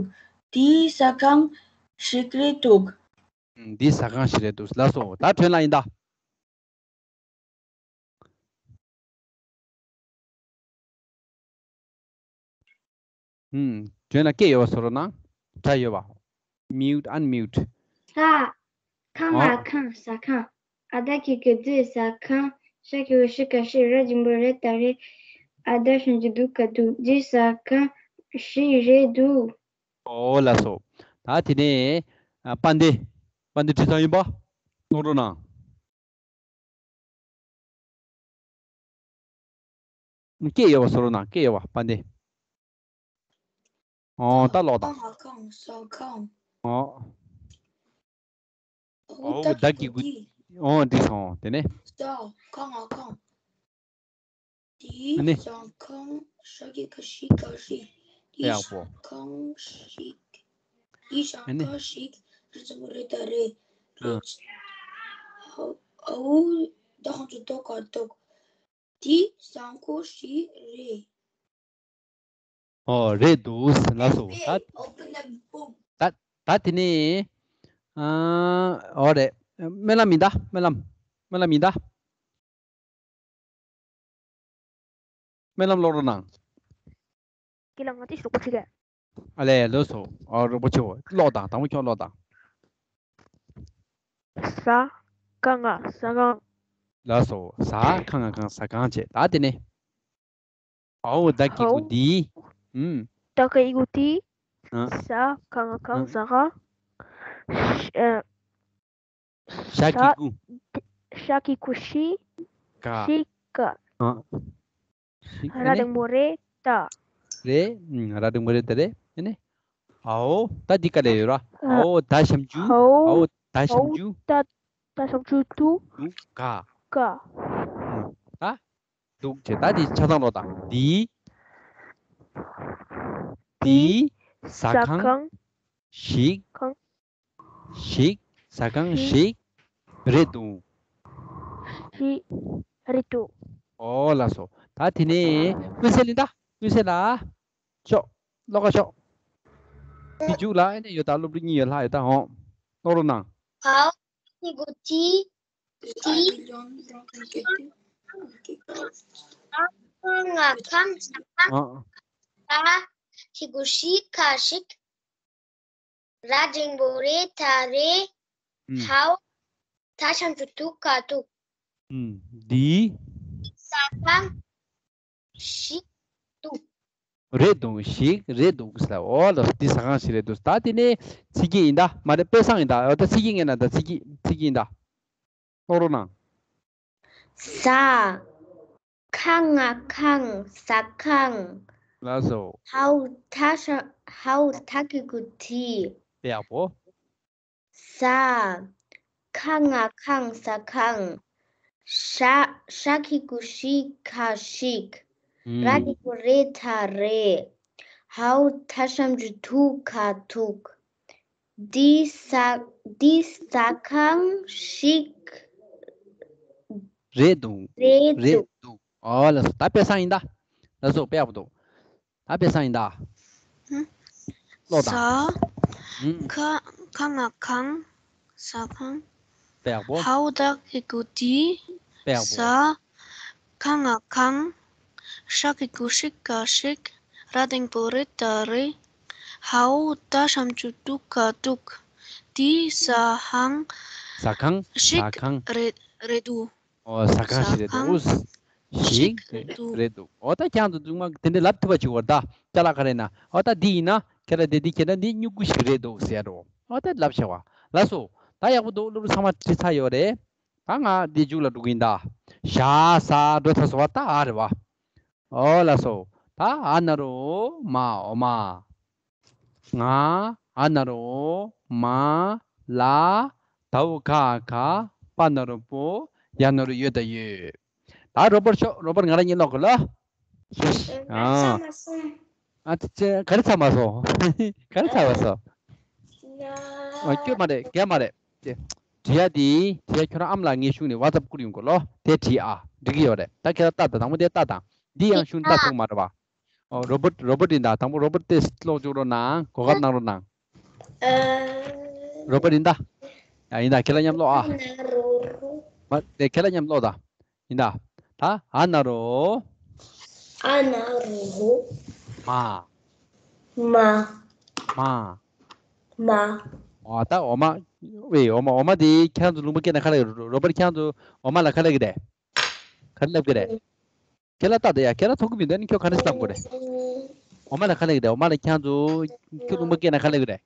འདི་ཟ་ཁང་ཞིག་རེད་འདུག་འདི་ཟ་ཁང་ཞིག་རེད་འདུག་ལགས་སོ། ད་དྲན་ལ་ཡིན་ད། ཨུམ། དྲན་ལ་སྐད་ཡོད་པ་བཟོ་རོགས་གནང་། སྒྲ་ཡོད་པ། Mute, unmute. ས། ཁ་ང་ཨོ། ཁང་ཟ་ཁང་། ཨ་ད་གི་གུ་དི་ཟ་ཁང་། ཤ་གི་གུ་ཤི་ཀ་ཤི། ར་འཇིམ་པོ་རེ་ད་རེ། ཨ་ད་ཤམ་ཅུ་དུ་ཀ་དུ། འདི་ཟ་ཁང་ཞིག་རེད་འདུག་ཨོ་ལགས་སོ། ད་དེ་ནས་ཨ། དཔལ་ལྡན། དཔལ་ལྡན་དྲི་བཟང་ཡིན་པ། ཀློག་རོགས་གནང་། སྐད་ཡོད་པ་བཟོ་རོགས་གནང་། སྐད་ཡོད་པ་དཔལ་ལྡན། ཨོ་ད་ཀློག་དང་། ཁ་ང་ཁང་ཟ་ཁང་། ཨོ། ཨོ་ད་གི་གུ་དི། ཨོ་འགྲིག་སོང་། དེ་ནས། ས། ཁ་ང་ཁང་། དེ་ཨ་ནི། ཟ་ཁང་། ཤ་གི་གུ་ཤི་ཀ་ཤི། དེ་ཡག་པོ། ཟ་ཁང་ཞིག་དེ་ཟ་ཨ་ནི། ཁང་ཞིག་ར་འཇིམ་པོ་རེ་ད་རེ། ཨ། རེད། ཨ་འུ་ད་ཤམ་ཅུ་དུ་ཀ་དུ། དེ་ཟ་ཁང་ཞིག་རེད། ཨོ་རེད་འདུག་ལགས་སོ། ད་ད་ད་དེ་ནས་ཨ། ཨོ་རེད། སྨོན་ལམ་ཡིན་ད། སྨོན་ལམ། སྨོན་ལམ་ཡིན་ད། སྨོན་ལམ་ཀློག་རོགས་གནང་། ཁྱེད་ལ་ང་ཚོས་རོགས་པ་བྱེད་གས། ཨ་ལས་ལགས་སོ། ཨོ་རོགས་པ་བྱེད། ཀློག་དང་། དང་པོ་ཁྱོད་ཀློག་དང་། ཟ། ཁ་ང་ཟ་ཁང་། ལགས་སོ། ཟ། ཁ་ང་ཁང་། ཟ་ཁང་བྱས། ད་དེ་ནས། ཨའོ་ད་གི་གུ་ཧའོ་དི། ཨུམ། ད་གི་གུ་དི། ཨ། ཟ། ཁ་ང་ཁང་། ཨ། ཟ་ཁང་། ཤ། ཨ། ཤ་གི་གུ། ཤ་གི་གུ་ཤི། ཀ་ཤི་ཀ་ཨ། ཤི། ར་ཨ་ནི། འགྲེང་བུ་རེ་ད། རེ། ཨུམ། ར་འགྲེང་བུ་རེ་ད་རེ། ཨ་ནི། ཨའོ། ད་འདི་ག་ལས་ཡོད་ར། ཨ། ཨའོ་ད་ཞབས་ཀྱུ། ཧའོ། ཨའོ་ད་ཞབས་ཀྱུ། ད། ད་ཞབས་ཀྱུ་དུ། དུ་ཀ་ཀ་ཨུམ། ད། འདུག་ཅེས། ད་འདི་ཆ་ཚང་ཀློག་དང་། འདི། འདི། ཟ་ཁང་། ཞིག་ཁང་། ཞིག་ཟ་ཁང་ཞིག་ཞིག་རེད་འདུག་ཞིག་རེད་འདུག་ཨོ་ལགས་སོ། ད་དེ་ནས་དངུལ་སེ་ལི་ད། དངུལ་སེ་ལ། ཤོག་ཀློག་ག་ཤོག་དེ་མཇུག་ལ་ཨེ་ནས་ཡོད་ད། སློབ་ཕྲུག་གཉིས་ཡོད་ལྷག་ཡོད་ད། འོང་། ཀློག་རོགས་གནང་། ཧའོ། ཧ་གི་གུ་ཏི། ཏི། ང་ཁམ་ས་ཁམ། ཨ། ད་གི་གུ་ཤི་ཁ་ཤིག་ར་འགྲེང་བུ་རེ་ད་རེ། ཨུམ། ཧའོ། ད་ཞབས་ཀྱུ་དུ་ཀ་དུག་ཨུམ། འདི། ཟ་ཁང་ཞིག་འདུག་རེད་འདུག་ཞིག་རེད་འདུག་ཟེར། ཨོ་ལགས་སོ། འདི་ཟ་ཁང་ཞིག་རེད་འདུག་ད་དེ་ནས་ཚིག་གི་ཡིན་ད། མ་རེད། དཔེ་བཟང་ཡིན་ད། འོ་ད་ཚིག་གི་ངེས་ན་ད། ཚིག་གི་ཚིག་གི་ཡིན་ད། ཀློག་རོགས་གནང་། ཟ། ཁ་ང་ཁང་། ཟ་ཁང་། ལགས་སོ། ཧའོ་ད་ཤ་ཧའོ་ད་གི་གུ་ཏི། དཔེ་ཡག་པོ། ཟ། ཁ་ང་ཁང་། ཟ་ཁང་། ཤ་ཤ་གི་གུ་ཤི་ཁ་ཤིག་ཨུམ། ར་གི་གུ་རེ་ད་རེ། ཧའོ་ད་ཞབས་ཀྱུ་དུ་ཀ་དུག་འདི་ཟ་འདི་ཟ་ཁང་ཞིག་རེད་འདུག་རེད་རེད་འདུག་འདུག་ཨོ་ལགས་སོ། ད་དཔེ་བཟང་ཡིན་ད། ལགས་སོ། དཔེ་ཡག་པོ་འདུག་ད་དཔེ་བཟང་ཡིན་ད། ཧུམ། ཀློག་དང་། ཟ། ཧུམ། ཁ་ཁ་ང་ཁང་། ཟ་ཁང་། དཔེ་ཡག་པོ། ཧའོ་ད་གི་གུ་ཏི། དཔེ་ཡག་པོ། ཟ། ཁ་ང་ཁང་། ཤ་གི་གུ་ཤི་ཁ་ཤིག་ར་འགྲེང་བུ་རེ་ད་རེ། ཧའོ་ད་ཞབས་ཀྱུ་དུ་ཀ་དུག་འདི་ཟ་ཁང་། ཟ་ཁང་། ཟ་ཁང་། ཞིག་རེད་རེད་འདུག་ཨོ་ཟ་ཁང་ཞིག་རེད་འདུག་ཞིག་རེད་འདུག་ཨོ་ད་ཁྱེད་ཚོ་ཚང་མ་དེ་འདྲ་ལབ་ཐུབ་པ་བྱེད་དགོས་རེད་ད། ཅ་ལག་ག་རེ་ན། ཨོ་ད་འདི་ཡིན་ན་ཁྱེད་རང་དེ་འདི་ཁྱེད་རང་འདི་སྨྱུ་གུ་ཞིག་རེད་འདུག་ཟེར་རོ། ཨོ་ད་ལབ་བྱ་བ། ལགས་སོ། ད་ཡག་པོ་འདུག་སློབ་ཕྲུག་ཚང་མ་བྲིས་ཚར་ཡོད་རེད། ད་ང་འདི་མཇུག་ལ་འགྲོ་གི་ཡིན་ད། ཞ་ཟ་འགྲོ་ཚར་སོང་བ། ད་ཨ་རེད་བ། ཨོ་ལགས་སོ། ད་ཨ་ན་རོ་མ་འོ་མ། ང་། ཨ་ན་རོ་མ། ལ། ད་འོ་ག་ག་པ་ན་རོ་པོ། ཡ་ན་རོ་ཡོ་ད་ཡོད། ད་རོ་པར་ཤོག་རོ་པར་ང་རང་གཉིས་ཀློག་གི་ལ། ཨ། ཨ་ཙི་ཙི། ག་རེ་ཚར་མ་སོང་། ག་རེ་ཚར་བ་སོང་། ཨ། སྐྱོ་མ་རེད། རྒྱ་མ་རེད། དེ་བྲིས་ཡ་དེ་དེ་ཁྱོད་རང་ཨ་མ་ལགས་ངའི་གཞུག་ནས་ཝ་ཙབ་བསྐུར་ཡོང་གི་ལོ། དེ་བྲིས་ཨ། འགྲིག་གི་ཡོད་རེད། ད་ཁྱེད་རང་ལྟ་དང་། དང་པོ་དེ་ལྟ་དང་། འདི་ཡང་གཞུག་ལྟ་ཐུབ་མ་རེད་བ། ཨོ། རོ་པར། རོ་པར་ཡིན་ད། དང་པོ་རོ་པར་དེ་ཀློག་བཅུག་རོགས་གནང་། གོ་སྐབས་གནང་རོགས་གནང་། ཨ། རོ་པར་ཡིན་ད། ཡ་ཡིན་ད། ཁྱེད་ལ་མཉམ་ཀློག་ཨ། ཨ་ན་རོ་ཧོ། མ་དེ་ཁྱེད་ལ་མཉམ་ཀློག་ད། ཡིན་ད། ད་ཨ་ན་རོ། ཨ་ན་རོ་ཧོ། མ། མ། མ། མ། ཨ་ད་འོ་མ། ཝེ་འོ་མ་འོ་མ་དེ་ཁྱེད་རང་ཚོ་ལུང་པ་སྐད་ནང་ག་རེ་ལབ་ཀྱི་རེད། རོ་པར་ཁྱེད་རང་ཚོ་འོ་མ་ལ་ག་རེ་ལབ་ཀྱི་རེད། ག་རེ་ལབ་ཀྱི་རེད། ཁྱེད་ལ་ལྟ་དེ་ཡ། ཁྱེད་ལ་མཐོང་གི་མི་འདུག་ཨ་ནི་ཁྱོད་ག་རེ་བསམ་གི་རེད། འོ་མ་ལ་ག་རེ་ལབ་ཀྱི་རེད། འོ་མ་ལ་ཁྱེད་རང་ཚོ་ཁྱོད་ལུང་པ་སྐད་ནང་ག་རེ་ལབ་ཀྱི་རེད།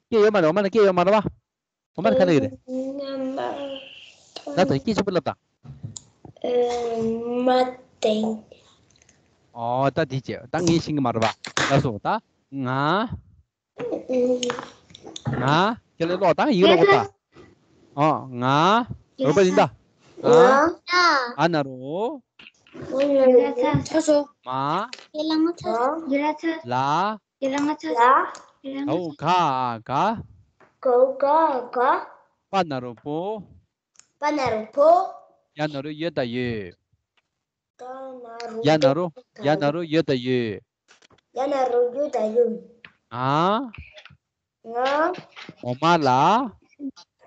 སྐད་ཡོད་མ་རེད། འོ་མ་ལ་སྐད་ཡོད་མ་རེད་པ། འོ་མ་ལ་ག་རེ་ལབ་ཀྱི་རེད། ང་མ། ལབ་དང་། སྐད་ཆེན་པོ་ལབ་དང་། ཨ་མ་དེང་། ཨོ་ད་དེ་བྱས། ད་ངས་ཤེས་ཀྱི་མ་རེད་པ། ལགས་སོ། ད་ང་། ང་། ཁྱེད་ལ་ཀློག་དང་། ཡིག་ཀློག་དང་། ཨོ་ང་། རོ་པར་ཡིན་ད། ང་། ཨ་ན་རོ། མ། ལ། ད་འོ་ག་ག་ག་ག་ག་པ་ན་རོ་པོ། པ་ན་རོ་པོ། ཡ་ན་རོ་ཡོ་ད་ཡོད། ད་ན་རོ། ཡ་ན་རོ། ཡ་ན་རོ་ཡོ་ད་ཡོད། ཡ་ན་རོ་ཡོ་ད་ཡོད། ང་། ང་། འོ་མ་ལ།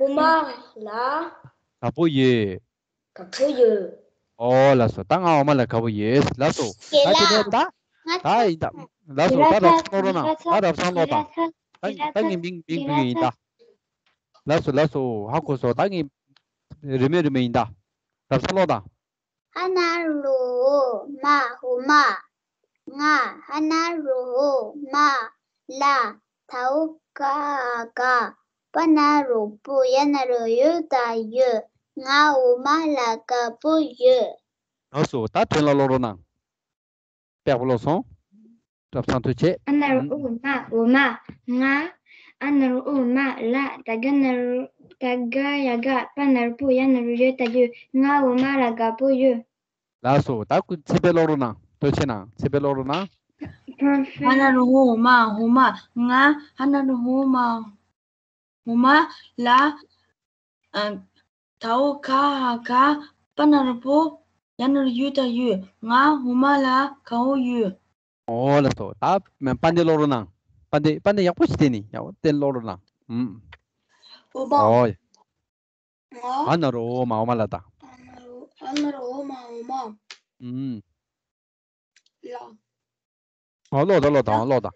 འོ་མ་ལ། དགའ་པོ་ཡོད། དགའ་པོ་ཡོད། ཨོ་ལགས་སོ། ད་ང་འོ་མ་ལ་དགའ་པོ་ཡོད། ལགས་སོ། ད་དེ་ནས་ད། ད་ཡིན་ད། ལགས་སོ། ད་རབ་བྱུང་ཀློག་རོགས་གནང་། ད་རབ་བྱུང་ཀློག་དང་། ད་ད་ངས་མིང་མིང་བོས་ཡིན་ད། ལགས་སོ་ལགས་སོ། ཧ་གོ་སོང་། ད་ངས་རེ་མོས་རེ་མོས་ཡིན་ད། རབ་བྱུང་ཀློག་དང་། ཧ་ན་རོ་མ་འོ་མ། ང་། ཧ་ན་རོ་མ། ལ། ད་འོ་ག་ག་པ་ན་རོ་པོ། ཡ་ན་རོ་ཡོ་ད་ཡོད། ང་འོ་མ་ལ་དགའ་པོ་ཡོད། ལགས་སོ། ད་དོན་ལ་ཀློག་རོགས་གནང་། པགས་པ་ཀློག་སོང་། རབ་བྱུང་ཐུགས་རྗེ་ཆེ། ཨ་ན་རོ་ཨུ་མ་འོ་མ། ང་། ཨ་ན་རོ་ཨུ་མ། ལ། ད་ག་ན་རོ། ད་ག་ཡ་དགའ། པ་ན་རོ་པོ། ཡ་ན་རོ་ཡོ་ད་ཡོད། ང་འོ་མ་ལ་དགའ་པོ་ཡོད། ལགས་སོ། ད་ཁོ་ཚིག་དཔེ་ཀློག་རོགས་གནང་། ཐུགས་རྗེ་གནང་། ཚིག་དཔེ་ཀློག་རོགས་གནང་། ཧ་ན་རོ་ཧོ་མ་འོ་མ། ང་། ཧ་ན་རོ་ཧོ་མ་འོ་མ། ལ། ཨ། ད་འོ་ག་ག་པ་ན་རོ་པོ། ཡ་ན་རོ་ཡོ་ད་ཡོད། ང་འོ་མ་ལ་དགའ་པོ་ཡོད། ཨོ་ལགས་སོ། ད་དཔལ་ལྡན་ཀློག་རོགས་གནང་། དཔལ་ལྡན། དཔལ་ལྡན་ཡག་པོ་ཞིག་བསྟན་ནི། ཡག་པོ་བསྟན། ཀློག་རོགས་གནང་། ཨུམ། འོ་མ། ཨོ། ང་། ཨ་ན་རོ་འོ་མ་འོ་མ་ལ་དང་། ཨ་ན་རོ། ཨ་ན་རོ་འོ་མ་འོ་མ། ཨུམ། ལ། ཨོ་ཀློག་དང་ཀློག་དང་། ལ། ཀློག་དང་།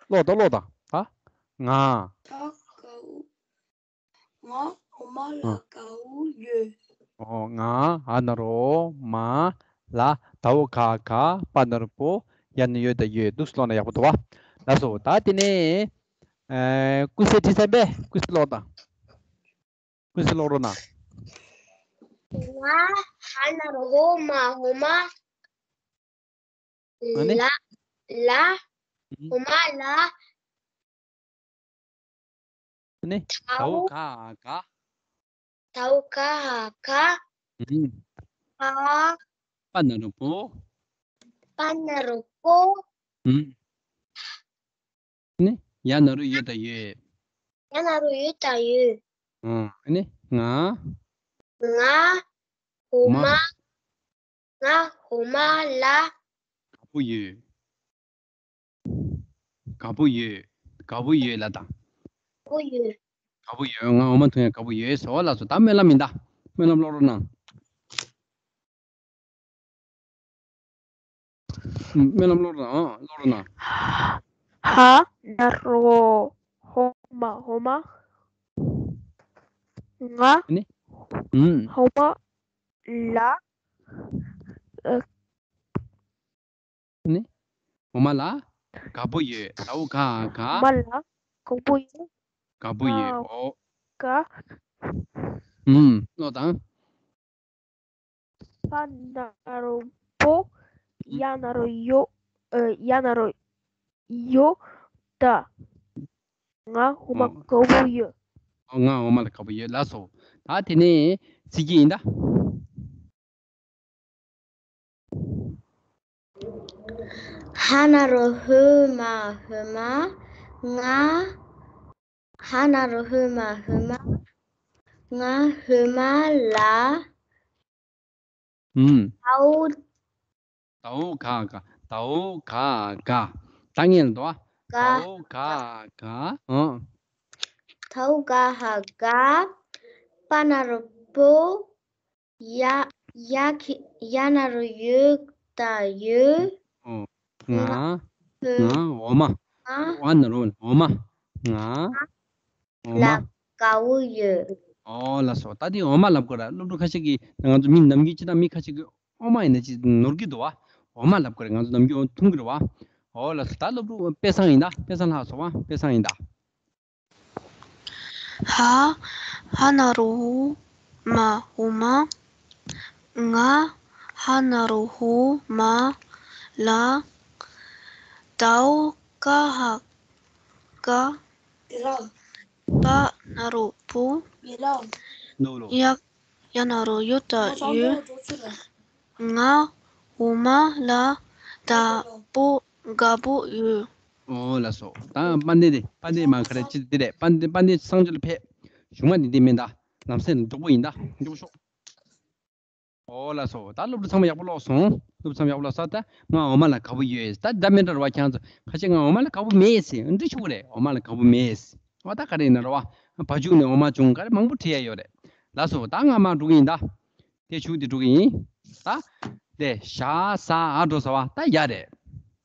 ཀློག་དང་ཀློག་དང་། ད། ང་། ད་ག་འོ། ང་འོ་མ་ལ་ཨ། དགའ་པོ་ཡོད། ཨོ། ང་། ཨ་ན་རོ་མ། ལ། ད་འོ་ག་ག་པ་ན་རོ་པོ། ཡ་ན་རོ་ཡོ་ད་ཡོད། འདུག་སེ་ཀློག་ན་ཡག་པོ་འདུག་པ། ལགས་སོ། ད་དེ་ནས། ཨེ། ཀུན་གསལ་ཁྲི་བཙན་པས་ཀུན་གསལ་ཀློག་དང་། ཀུན་གསལ་ཀློག་རོགས་གནང་། ང་། ཧ་ན་རོ་ཧོ་མ་འོ་མ། ཨ་ནི། ལ། ལ། ཨུམ། འོ་མ་ལ། ཨ་ནི། ད་འོ་ག་ག་ད་འོ་ག་ག་ཨུམ། པ། པ་ན་རོ་པོ། པ་ན་རོ་པོ། ཨུམ། ནི། ཡ་ན་རོ་ཡོ་ད་ཡོད། ཡ་ན་རོ་ཡོ་ད་ཡོད། ཨ་ནི། ང་། ང་། འོ་མ། མ། ང་འོ་མ་ལ། དགའ་པོ་ཡོད། དགའ་པོ་ཡོད། དགའ་པོ་ཡོད་ལ་དང་། དགའ་པོ་ཡོད། དགའ་པོ་ཡོད། ང་འོ་མ་འཐུང་ཡ་དགའ་པོ་ཡོད་ཟེར་བ། ལགས་སོ། ད་སྨོན་ལམ་ཡིན་ད། སྨོན་ལམ་ཀློག་རོགས་གནང་། སྨོན་ལམ་ཀློག་རོགས་གནང་། ཀློག་རོགས་གནང་། ཧ་ན་རོ་ཧོ་མ་འོ་མ། ང་། ཨ་ནི། ཨུམ། འོ་མ་ལ། ཨ་ནི། འོ་མ་ལ་དགའ་པོ་ཡོད། ད་འོ་ག་ག་འོ་མ་ལ་དགའ་པོ་ཡོད། དགའ་པོ་ཡོད། ཨོ། ག་ཨུམ། ཀློག་དང་། པ་ན་རོ་པོ། ཡ་ན་རོ་ཡོ། ཨ། ཡ་ན་རོ་ཡོ་ད། ང་འོ་མ་ཨོ། དགའ་པོ་ཡོད། ཨོ། ང་འོ་མ་ལ་དགའ་པོ་ཡོད། ལགས་སོ། ད་དེ་ནས་ཚིག་གི་ཡིན་ད། ཧ་ན་རོ་ཧོ་མ་འོ་མ། ང་། ཧ་ན་རོ་ཧོ་མ་འོ་མ། ང་འོ་མ་ལ། ཨུམ། ད་འོ། ད་འོ་ག་ག་ད་འོ་ག་ག་ད་ངས་ལ་འདུག་ཨ། ག་ད་འོ་ག་ག་ཨང་། དའོ་ག་ཧ་ག། པ་ན་རོ་པོ། ཡ། ཡ་གི། ཡ་ན་རོ་ཡོ་ད་ཡོད། ཨོ། ང་། ང་འོ་མ། ང་། འོ་ན་རོ་འོ་མ། ང་། འོ་མ། ལ་དགའ་བོ་ཡོད། ཨོ་ལགས་སོ། ད་དེ་འོ་མ་ལབ་དགོས་ར། སློབ་ཕྲུག་ཁ་ཤས་ཀྱིས་ང་ཚོ་མི་ནམ་རྒྱུན་སྤྱིར་བཏང་མི་ཁ་ཤས་ཀྱིས་འོ་མ་ཡིན་ན་ཅིག་ནོར་གྱི་འདུག་བ། འོ་མ་ལབ་དགོས་ར། ང་ཚོ་ནམ་རྒྱུན་འཐུང་གི་རེད་བ། ཨོ་ལགས་སོ། ད་སློབ་ཕྲུག་དཔེ་བཟང་ཡིན་ད། དཔེ་བཟང་ལྷག་སོང་བ། དཔེ་བཟང་ཡིན་ད། ཧ། ཧ་ན་རོ་ཧུ་མ་འོ་མ། ང་། ཧ་ན་རོ་ཧུ་མ་ལ། དའོ་ཀ་ཧ་ཀ། པ་ན་རོ་པུ། ནོ་ལོ། ཡ། ཡ་ན་རོ་ཡོ་ད་ཡོད། ང་འོ་མ་ལ་དགའ་པོ་དགའ་པོ་ཡོད། ཨོ་ལགས་སོ། ད་དཔལ་ལྡན་དེ། དཔལ་ལྡན་མ་ག་རེ་ཅི་དེ་རེད། དཔལ་ལྡན། དཔལ་ལྡན་གསང་སྤྱོད་ལ་ཕེབས། གཞུང་མ་འདི་འདི་མིན་ད། ལམ་སེང་མགྱོགས་པོ་ཡིན་ད། མགྱོགས་པོ་ཤོག་ཨོ་ལགས་སོ། ད་སློབ་ཕྲུག་ཚང་མ་ཡག་པོ་ཀློག་སོང་། སློབ་ཕྲུག་ཚང་མ་ཡག་པོ་ཀློག་སོང་། ད་ང་འོ་མ་ལ་དགའ་པོ་ཡོད། ད་འདྲ་མི་འདྲ་རེད་བ། ཁྱེད་ཚོ་ཁ་ཤས་ང་འོ་མ་ལ་དགའ་པོ་མེད་ཟེར། འདི་ཆོག་གི་རེད། འོ་མ་ལ་དགའ་པོ་མེད་ཟེར། འོ་ད་ག་རེ་ཡིན་ན་རེད་བ། བ་ཕྱུགས་ནས་འོ་མ་བྱུང་། ག་རེ་མང་པོ་བྲིས་ཡ་ཡོད་རེད། ལགས་སོ། ད་ང་མར་འགྲོ་གི་ཡིན་ད། དེ་གཞུག་དེ་འགྲོ་གི་ཡིན། ད། དེ་ཞ་ཟ་འ་འགྲོ་ཟེར་བ། ད་ཡ་རེད།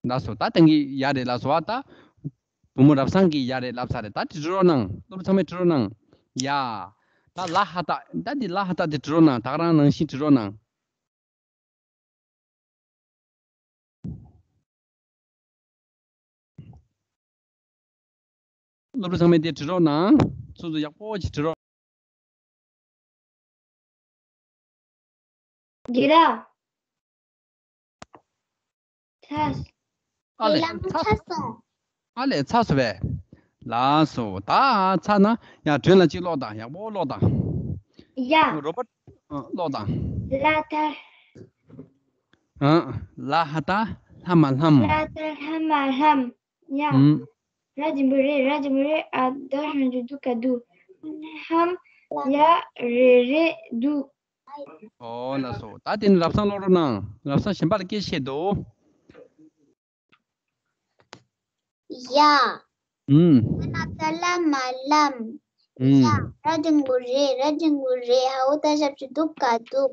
ལགས་སོ། ད་དེང་གི་ཡ་རེད་ལགས་སོ། ད། བུ་མོ་རབ་བཟང་གིས་ཡ་རེད་ལབ་ཚར་རེད། ད་དེ་འབྲི་རོགས་གནང་། སློབ་ཕྲུག་ཚང་མས་འབྲི་རོགས་གནང་། ཡ། ད་ལ་ཧ་ཏ། ད་འདི་ལ་ཧ་ཏ་དེ་འབྲི་རོགས་གནང་། ད་ག་རང་ནང་བཞིན་འབྲི་རོགས་གནང་། སློབ་ཕྲུག་ཚང་མས་དེ་འབྲི་རོགས་གནང་། སོ་སོ་ཡག་པོ་ཅིག་འབྲི་རོགས། དགེ་ར། ཚ། ཨ་ལས། ལམ་ཚ། ཚ་སོང་། ཨ་ལས། ཚ་སོང་བས། ལགས་སོ། ད་ཚ་ན་ཡང་དོན་ལ་གཅིག་ཀློག་དང་། ཡག་པོ་ཀློག་དང་། ཡ། རོ་པོ། ཨ། ཀློག་དང་། ལ་ད། ཨ། ལ་ཧ་ད། ལྷ་མ་ལྷམ། ལ་ད་ལྷ་མ་ལྷམ། ཡ། ཨུམ། ར་འགྲེང་བུ་རེ། ར་འགྲེང་བུ་རེ། འ་ད་ཞབས་ཀྱུ་འདུ་ག་འདུག་ལྷམ་ཡ་རེ་རེ་འདུག་ཨོ་ལགས་སོ། ད་དེ་ནི་རབ་བཟང་ཀློག་རོགས་གནང་། རབ་བཟང་གཞན་པ་ལ་སྐད་བཤད་དོ། ཡ། ཨུམ། ལ་ན་ད་ལྷ་མ་ལྷམ། ཨུམ། ཡ། ར་འགྲེང་བུ་རེ། ར་འགྲེང་བུ་རེ། འ་ད་ཞབས་ཀྱུ་འདུ་ག་འདུག་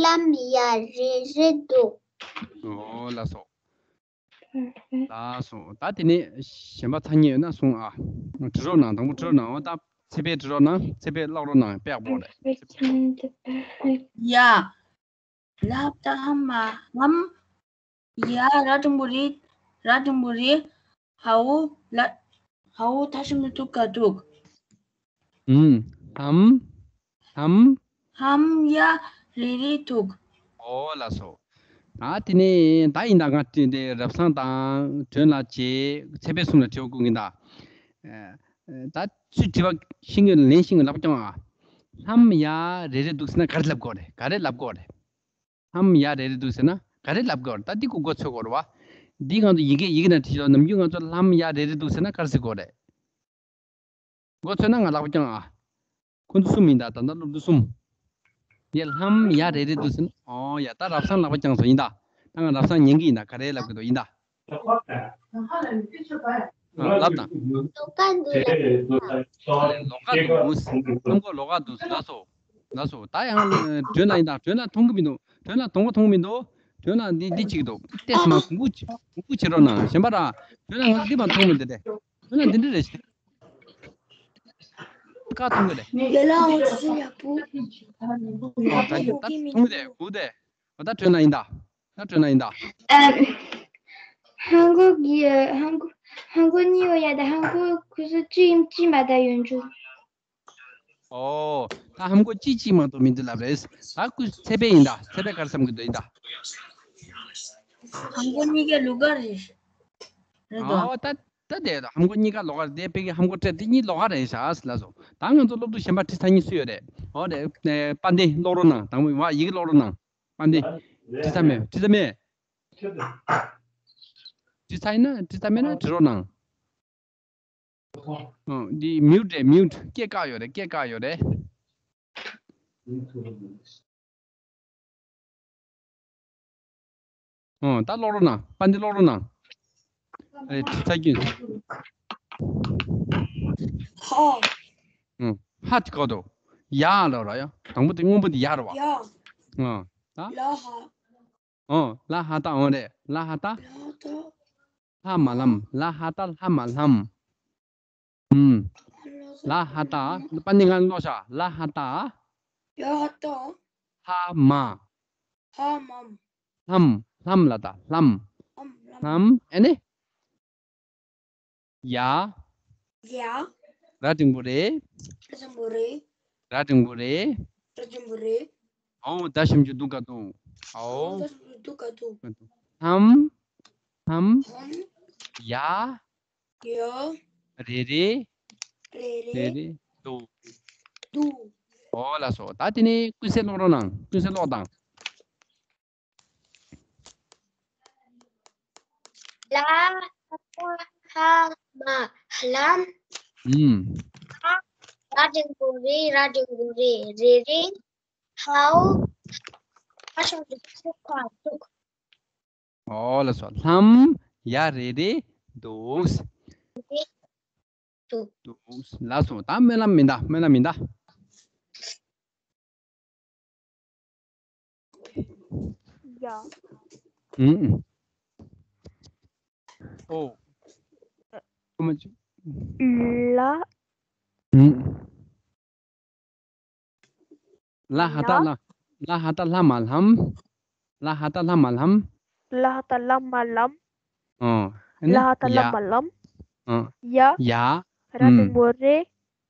ལྷམ་ཡ་རེ་རེ་འདུག་ཨོ་ལགས་སོ། ལགས་སོ། ད་དེ་ནས་གཞན་པ་ཐ་སྙད་ཡོད་ན་གསུང་ཨ། འབྲི་རོགས་གནང་། དང་པོ་འབྲི་རོགས་གནང་། འོ་ད་ཚེ་འཕེལ་འབྲི་རོགས་གནང་། ཚེ་འཕེལ་ཀློག་རོགས་གནང་། དཔེ་ཡག་པོ་རེད། ཡ། ལ་ད་ལྷ་མ་ལྷམ། ཡ། ར་འགྲེང་བུ་རེ། ར་འགྲེང་བུ་རེ། འ་ལ། འ་ད་ཞབས་ཀྱུ་འདུ་ག་འདུག་ཨུམ། ལྷམ། ལྷམ། ལྷམ་ཡ་རེ་རེ་འདུག་ཨོ་ལགས་སོ། ད་དེ་ནས་ད་ཡིན་ད། ང་དེ་འདྲའི་རབ་བཟང་དང་དོན་ལ་བྱེད་ཚེ་འཕེལ་གསུམ་ལ་དྲི་བ་བསྐུར་གིན་ད། ཨ། ད་ཚུར་དྲི་བ་ཤེས་ཀྱི་ལན་ཤེས་ཀྱི་ལབ་ཀྱང་ཨ། ལྷམ་ཡ་རེ་རེ་འདུག་ཟེར་ན་ག་རེ་ལབ་དགོས་རེད། ག་རེ་ལབ་དགོས་རེད། ལྷམ་ཡ་རེ་རེ་འདུག་ཟེར་ན་ག་རེ་ལབ་དགོས་རེད། ད་འདི་ཀོ་མགོ་ཚོད་དགོས་རེད་བ། འདི་ང་ཚོ་ཡི་གེ་ཡི་གེ་ནང་བྲིས་ལ་ནམ་རྒྱུན་ང་ཚོ་ལྷམ་ཡ་རེ་རེ་འདུག་ཟེར་ན་ག་རེ་ཟེར་དགོས་རེད། མགོ་ཚོད་ན་ང་ལག་པ་བརྐྱང་ཨ། ཁོ་ཚོ་གསུམ་ཡིན་ད། ད་ལྟ་སློབ་ཕྲུག་གསུམ། ཡ་ལྷམ་ཡ་རེ་རེ་འདུག་ཟེར་ན། ཨོ་ཡ། ད་རབ་བཟང་ལག་པ་བརྐྱངས་སོང་ཡིན་ད། ད་ང་རབ་བཟང་ཉན་གི་ཡིན་ད། ག་རེ་ལབ་གི་འདུག་ཡིན་ད། ཨ། ལབ་དང་། ལོགས་ཀ་འདུག་ལབ། ལོགས་ཀ་འདུག་ལྷམ་གོག་ལོགས་ཀ་འདུག་ལགས་སོ། ལགས་སོ། ད་ཡང་སྒྲོན་ལ་ཡིན་ད། སྒྲོན་ལ་མཐོང་གི་མི་འདུག་སྒྲོན་ལ་གདོང་པ་མཐོང་གི་མི་འདུག་སྒྲོན་ལ་འདི་འདི་བྱེད་ཀྱི་འདུག་ལྟས་སུ་མ་གུང་གུ་གུང་གུ་བྱེད་རོགས་གནང་། གཞན་པ་ར། སྒྲོན་ལ་ང་ཚོ་འདི་མ་མཐོང་མི་འདུག་སྟེ། སྒྲོན་ལ་འདི་འདྲ་རེད་ཤག་ཀ་མཐོང་གི་རེད། ཡོད་ལ་འོ་ཚོ་ཡག་པོ། ཨོ་ད་ད་མཐོང་གི་རེད། གུ་དེ། ཨོ་ད་སྒྲོན་ལ་ཡིན་ད། ད་སྒྲོན་ལ་ཡིན་ད། ཨ། ཧང་གོ་གི་ཧང་གོ་ཧང་གོ་གཉིས་ཡོད་ཡ། ད་ཧང་གོ་ཁུ་སུ་ཅི་ཡིན་ཅི་མ་ད་ཡོད་འཇུ། ཨོ། ད་ཧམ་གོ་ཅི་ཅི་མ་གཏོགས་མི་འདུག་ལབ་རེད། ད་ཁོ་ཚེ་འཕེལ་ཡིན་ད། ཚེ་འཕེལ་ག་རེ་བསམ་གི་འདུག་ཡིན་ད། ཧམ་གོ་གཉིས་ཀ་ལོགས་ཀ་རེད། རེད་དོ། ཨོ་ད་ད་དེ་ད་ཧམ་གོ་གཉིས་ཀ་ལོགས་ཀ་རེད། དེ་དཔེ་གི་ཧམ་གོ་སྤྲད་དེ་གཉིས་ལོགས་ཀ་རེད་ཤག་ལབ་སོང་། ད་ང་ཚོ་སློབ་ཕྲུག་གཞན་པ་ཁྲིད་ས་གཉིས་སུ་ཡོད་རེད། ཨོ་རེད། དཔལ་ལྡན་ཀློག་རོགས་གནང་། དང་པོ་བ་ཡི་གེ་ཀློག་རོགས་གནང་། དཔལ་ལྡན། ཁྲིད་ས་མེད། ཁྲིད་ས་མེད། ཁྲིད་ས་ཡིན་ན། ཁྲིད་ས་མེད་ན་ཁྲིད་རོགས་གནང་། ཨ། འདི་མིའུ་ཊི་རེད། མིའུ་ཊི། སྐད་བཀག་ཡོད་རེད། སྐད་བཀག་ཡོད་རེད། ཨ། ད་ཀློག་རོགས་གནང་། པ་འདི་ཀློག་རོགས་གནང་། ཨེ། ཁྲིད་ཚར་རྒྱུ། ཧོ། ཨུམ། ཧ་དེ་ག་དོ། ཡ་ལ་ར་ཡ། དང་པོ་དེ་སྔོན་པོ་དེ་ཡ་ར་བ། ཡ། ཨ། ད། ལ་ཧ། ཨོ། ལ་ཧ་ད་འོ་རེད། ལ་ཧ་ད། ལ་ཧ་ད། ལྷ་མ་ལྷམ། ལ་ཧ་ད་ལྷ་མ་ལྷམ། ཨུམ། ལ་ཧ་ད། པ་ནི་ང་ལོ་ཤ། ལ་ཧ་ད། ཡ་ཧ་ད། ལྷ་མ། ལྷ་མམ། ལྷམ། ལྷམ་ལ་ད་ལྷམ། ལྷམ། ལྷམ། ལྷམ། ཨེ་ནི། ཡ། ཡ། ར་འགྲེང་བུ་རེ། ར་འགྲེང་བུ་རེ། ར་འགྲེང་བུ་རེ། ར་འགྲེང་བུ་རེ། ཨའོ་ད་ཞབས་ཀྱུ་དུ་ག་དུ། ཨའོ། ད་ཞབས་ཀྱུ་དུ་ག་དུ། ལྷམ། ལྷམ། ལྷམ། ཡ། ཡ། རེ་རེ། རེ་རེ། རེ་རེ། དུ། དུ། ཨོ་ལགས་སོ། ད་དེ་ནས་ཀུན་གསལ་ཀློག་རོགས་གནང་། ཀུན་གསལ་ཀློག་དང་། ལ་ཧ་ཧ་མ་ལྷམ། ཨུམ། ར་འགྲེང་བུ་རེ། ར་འགྲེང་བུ་རེ། རེ་རེ། ཧའོ། ཧ་ཞབས་ཀྱུ་ཐུག་ཁ་ཐུག། ཨོ་ལགས་སོ། ལྷམ། ཡ་རེ་རེ། འདུག། འདུག། འདུག། ལགས་སོ། ད་སྨོན་ལམ་མི་འདའ། སྨོན་ལམ་མི་འདའ། ཡ། ཨུམ། ཨོ། ཨ་མ་ཅི། ལ། ཨུམ། ལ་ཧ་ད་ལ། ལ་ཧ་ད་ལྷ་མ་ལྷམ། ལ་ཧ་ད་ལྷ་མ་ལྷམ། ཨོ། ཨ་ནི། ལ་ཧ་ད་ལྷ་ཡ། མ་ལྷམ། ཨོ། ཡ། ཡ། ར་འགྲེང་བུ་རེ།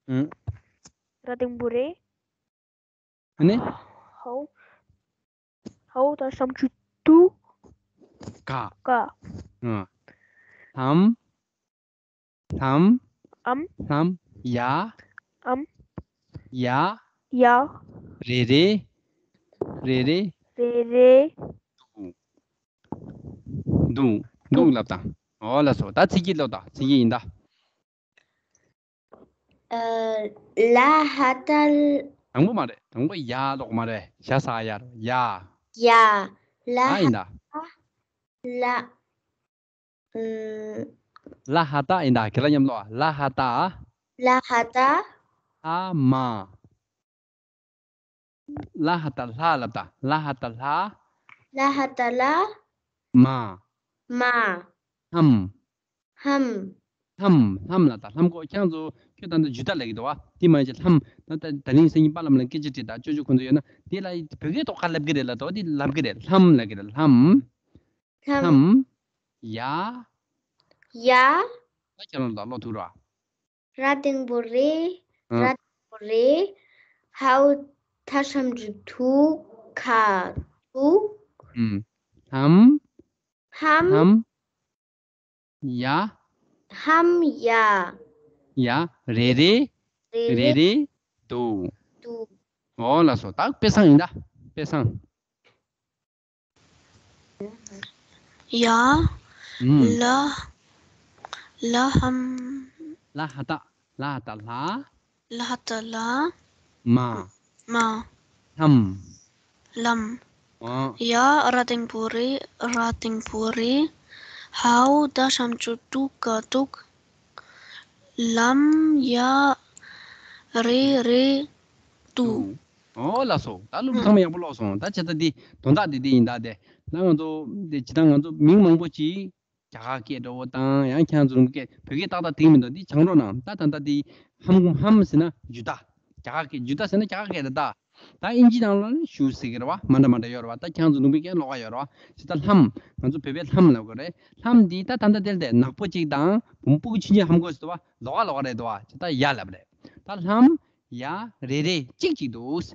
ཨུམ། ར་འགྲེང་བུ་རེ། ཨ་ནི། ཧའོ། ཧའོ་ད་ཞབས་ཀྱུ་དུ། ག། ག། ཨ། ལྷམ། ལྷམ། ཨམ། ལྷམ། ཡ། ཨམ། ཡ། ཡ། རེ་རེ། རེ་རེ། རེ་རེ། འདུག། འདུག། འདུག་ལབ་དང་། ཨོ་ལགས་སོ། ད་ཚིག་གི་ཀློག་དང་། ཚིག་གི་ཡིན་ད། ཨ། ལ་ཧ་ད། དང་པོ་མ་རེད། དང་པོ་ཡ་ཀློག་མ་རེད། ཞ་ས་ཡ་རེད། ཡ། ཡ། ལ་ཧ་ད། ལ། ཨུམ། ལ་ཧ་ད་ཡིན་ད། ཁྱེད་རང་མཉམ་ཀློག་ལ་ཧ་ད། ལ་ཧ་ད། ལྷ་མ། ལ་ཧ་ད་ལྷ་ལབ་ད། ལ་ཧ་ད་ལྷ། ལ་ཧ་ད་ལྷ། མ། མ། ལྷམ། ལྷམ། ལྷམ། ལྷམ་ལ་ད། ལྷམ་གོ། ཁྱེད་ཚོ་ཁྱོད་ད་ལྟ་ཇུ་ད་ལབ་ཀྱི་འདུག་བ། དེ་མ་ཡིན་ཅི། ལྷམ། ད་ད་ད་ལིང་སེང་གི་པ་ལམ་ལ་སྐད་ཆ་དྲིས་ད། ཅོ་ཅོ་ཁོང་ཚོ་ཡོད་ན་དེ་ལ་བོད་སྐད་ཐོག་ཁ་ལབ་ཀྱི་རེད་ལ། དོ་དེ་ལབ་ཀྱི་རེད། ལྷམ་ལབ་ཀྱི་རེད། ལྷམ། ལྷམ། ལྷམ། ཡ། ཡ། ད་ཁྱེད་རང་ལ་ཀློག་ཐུབ་ར། ར་འགྲེང་བུ་རེ། ཨ། ར་འགྲེང་བུ་རེ། ཧའོ་ད་ཞབས་ཀྱུ་དུ་ག་དུ། ཨུམ། ལྷམ། ལྷམ། ལྷམ། ཡ། ལྷམ་ཡ། ཡ། རེ་རེ། རེ་རེ། རེ་རེ། དུ། དུ། ཨོ་ལགས་སོ། ད་དཔེ་བཟང་ཡིན་ད། དཔེ་བཟང་། ཡ། ཨུམ། ལ། ལ་ཧམ། ལ་ཧ་ད། ལ་ཧ་ད་ལྷ། ལ་ཧ་ད་ལྷ། མ། མ། ལྷམ། ལྷམ། ཨ། ཡ། ར་འགྲེང་བུ་རེ། ར་འགྲེང་བུ་རེ། ཧའོ་ད་ཞབས་ཀྱུ་དུ་ག་དུ། ལྷམ་ཡ། རེ་རེ། དུ། ཨོ་ལགས་སོ། ད་སློབ་ཕྲུག་ཚང་མ་ཡག་པོ་ཀློག་སོང་། ད་བྱས་ཙང་འདི་དོན་དག་འདི་འདི་ཡིན་ད། དེ་ན་ང་ཚོ་འདི་ཇི་ལྟར་ང་ཚོ་མིང་མང་པོ་ཅིག་རྒྱ་གར་སྐད་འདྲ་བོ་དང་། ཡང་ཁྱེད་ཚོ་རོང་སྐད། བོད་སྐད་ཏག་ཏག་དེ་མི་འདུག་འདི་སྦྱང་རོགས་གནང་། ད་ད་ལྟ་འདི་ལྷམ། ལྷམ་ཟེར་ན་ཇུ་ད། རྒྱ་གར་སྐད་ཇུ་ད་ཟེར་ན་རྒྱ་གར་སྐད་རེད་ད། ད་ཨིན་ཇི་ནང་ལ་ནི་ཤུ་ཟེར་གི་རེད་བ། མ་འདྲ་མ་འདྲ་ཡོད་རེད་བ། ད་ཁྱེད་ཚོ་རོང་པའི་སྐད་ཀློག་ག་ཡོད་རེད་བ། ཇི་ལྟར་ལྷམ། ང་ཚོ་བོད་པའི་ལྷམ་ལབ་གི་རེད། ལྷམ་འདི་ད་ད་ལྟ་དེ་ལྟ་ནག་པོ་གཅིག་དང་བུམ་སྤུ་གུ་ཆུང་ཆུང་ཧམ་གོ་ཟེར་བ། ལོགས་ཀ་ལོགས་ཀ་རེད་འདུག་བ། ཇི་ལྟར་ཡ་ལབ་རེད། ད་ལྷམ། ཡ། རེ་རེ། གཅིག་གཅིག་འདུག་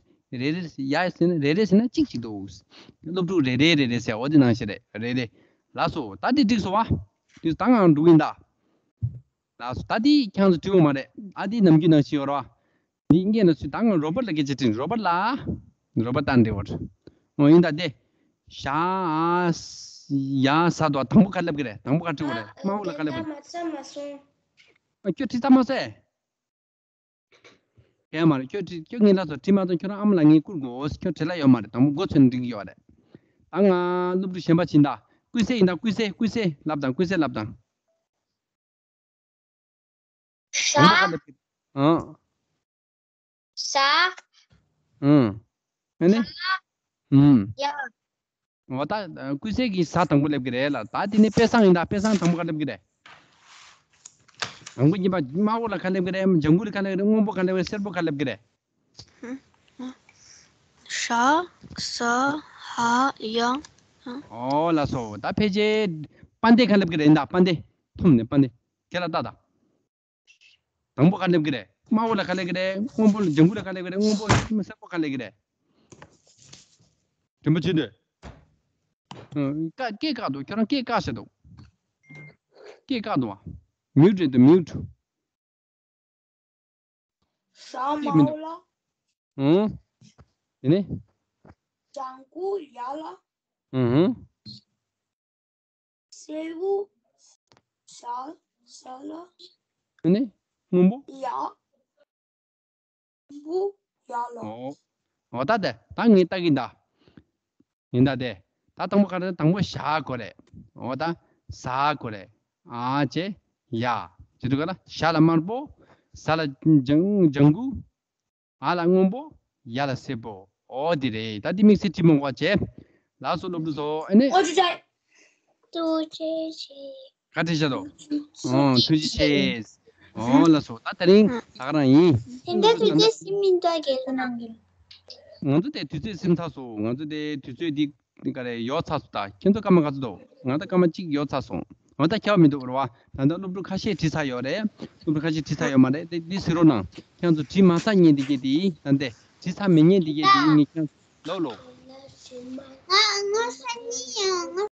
རེ་རེ། ཡ་ཟེར་ན་རེ་རེ་ཟེར་ན་གཅིག་གཅིག་འདུག་སློབ་ཕྲུག་རེ་རེ་རེ་རེ་ཟེར། འོ་དེ་ནང་བཞིན་རེད། རེ་རེ། ལགས་སོ། ད་དེ་འགྲིག་སོང་བ། དེ་ད་ང་འགྲོ་གི་ཡིན་ད། ལགས་སོ། ད་དེ་ཁྱེད་ཚོ་འགྲིག་ཡོད་མ་རེད། ཨ་དེ་ནམ་རྒྱུན་ནང་བཞིན་ཡོད་རེད་བ། དེ་ངས་ན་ཚུལ་ད་ང་རོ་པར་ལ་སྐད་ཆ་དྲིས། རོ་པར་ལ། རོ་པར་ད་འདྲི་བར། འོ་ཡིན་ད་དེ། ཞ། ཡ་ས་དོ། དང་པོ་ག་ལབ་གི་རེད། དང་པོ་ག་འབྲི་དགོས་རེད། དམར་པོ་ལ་ག་ལབ་དགོས་རེད། ཨ་ཁྱོད་བྲིས་ཚར་མ་སོང་། གས་མ་རེད། ཁྱོད་བྲིས། ཁྱོད་ངའི་ལ་སོ་བྲིས་མ་སོང་། ཁྱོད་རང་ཨ་མ་ལ་ངས་བསྐུར་དགོས། ཁྱོད་བྲིས་ལ་ཡོད་མ་རེད། དང་པོ་མགོ་ཚོས་ན་འགྲིག་གི་ཡོད་རེད། ད་ང་སློབ་ཕྲུག་གཞན་པ་ཕྱིན་ད། ཀུན་གསལ་ཡིན་ད། ཀུན་གསལ། ཀུན་གསལ་ལབ་དང་། ཀུན་གསལ་ལབ་དང་། ཤ། དང་པོ་ག་ལབ་གི། ཨང་། ཟ། ཨུམ། ཨ་ནི། ཧ། ཨུམ། ཡ། འོ་ད། ཀུན་གསལ་གྱི་ཟ་དང་པོ་སླེབས་ཀྱི་རེད་ལ། ད་དེ་ནི་དཔེ་བཟང་ཡིན་ད། དཔེ་བཟང་དང་པོ་ག་སླེབས་ཀྱི་རེད། དང་པོ་གཉིས་པ་དམར་པོ་ལ་ག་སླེབས་ཀྱི་རེད། ལྗང་གུ་ལ་ག་སླེབས་ཀྱི་རེད། སྔོན་པོ་ག་སླེབས་ཀྱི་རེད། སེར་པོ་ག་སླེབས་ཀྱི་རེད། ཧ། ཟ། ཧ། ཡ། ཧ། ཨོ་ལགས་སོ། ད་ཕལ་ཆེར་དཔལ་ལྡན་ག་སླེབས་ཀྱི་རེད། ད་དཔལ་ལྡན། ཐུམ་ནས་དཔལ་ལྡན། ཁྱེད་ལ་ལྟ་ད། དང་པོ་ག་སླེབས་ཀྱི་རེད། དམར་པོ་ལ་ག་སླེབས་ཀྱི་རེད། སྔོན་པོ་ལ་ལྗང་གུ་ལ་ག་སླེབས་ཀྱི་རེད། སྔོན་པོ་སེར་པོ་ག་སླེབས་ཀྱི་རེད། དྲན་པ་བྱེད་དུས། ཀ་སྐད་བཀག་འདུག་ཁྱོད་རང་སྐད་བཀག་བྱས་འདུག་སྐད་བཀག་འདུག་བ། མིའུ་ཊི་རེད་འདུག་མིའུ་ཊི། ཟ་མ་འོ་ལ། ཨང་། དེ་ནས། ལྗང་གུ་ཡ་ལ། ཨང་། སེར་པོ། ཟ། ཟ་ལ། དེ་ནས། སྔོན་པོ། ཡ། སྔོན་པོ་ཡ་ལ། ཨོ། ཨོ་ད་དེ་ད་ངས་ལྟ་གིན་ད། ཡིན་ད་དེ། ད་དང་པོ་ག་རེ། དང་པོ་ཞ་དགོས་རེད། འོ་ད། ཟ་དགོས་རེད། ཨ་ཅེ། ཡ། ཅི་འདུག་ག་ལ། ཞ་ལ་དམར་པོ། ཟ་ལ་ལྗང་ལྗང་གུ། འ་ལ་སྔོན་པོ། ཡ་ལ་སེར་པོ། འོ་དེ་རེད། ད་དེ་དམིགས་བསལ་བྲིས་མི་དགོས་པ་བྱས། ལགས་སོ་སློབ་ཕྲུག་ཚོ། ཨ་ནི། ཨོ་ཅི་ཅི། ཐུགས་རྗེ་ཆེ། ག་རེ་བྱ་དོ། ཨོ་ཐུགས་རྗེ་ཆེ། ཨོ་ལགས་སོ། ད་དེ་རིང་ད་ག་རང་ཡིན། དེ་འདྲ་དུས་ཚོད་ཟིན་མི་འདུག་ག་ལ། ང་ཚོ་དེ་དུས་ཚོད་ཟིན་ཚར་སོང་། ང་ཚོ་དེ་དུས་ཚོད་འདི་ག་རེ་ཡོལ་ཚར་སོང་། ད་ཁྱེད་ཚོ་སྐར་མ་ག་ཚོད་འདུག་ང་ད་སྐར་མ་གཅིག་ཡོལ་ཚར་སོང་། འོ་ད་ཁྱབ་མི་འདུག་རེད་བ། ད་ལྟ་སློབ་ཕྲུག་ཁ་ཤས་བྲིས་ཚར་ཡོད་རེད། སློབ་ཕྲུག་ཁ་ཤས་བྲིས་ཚར་ཡོད་མ་རེད། དེ་འདི་གཟིགས་རོགས་གནང་། ཁྱེད་ཚོ་བྲིས་མ་ཚར་མཁན་འདི་གས་དེ་ད་འདི་བྲིས་ཚར་མེད་མཁན་འདི་གས་དེ་ངས་ཁྱེད་ལོ་ལོ།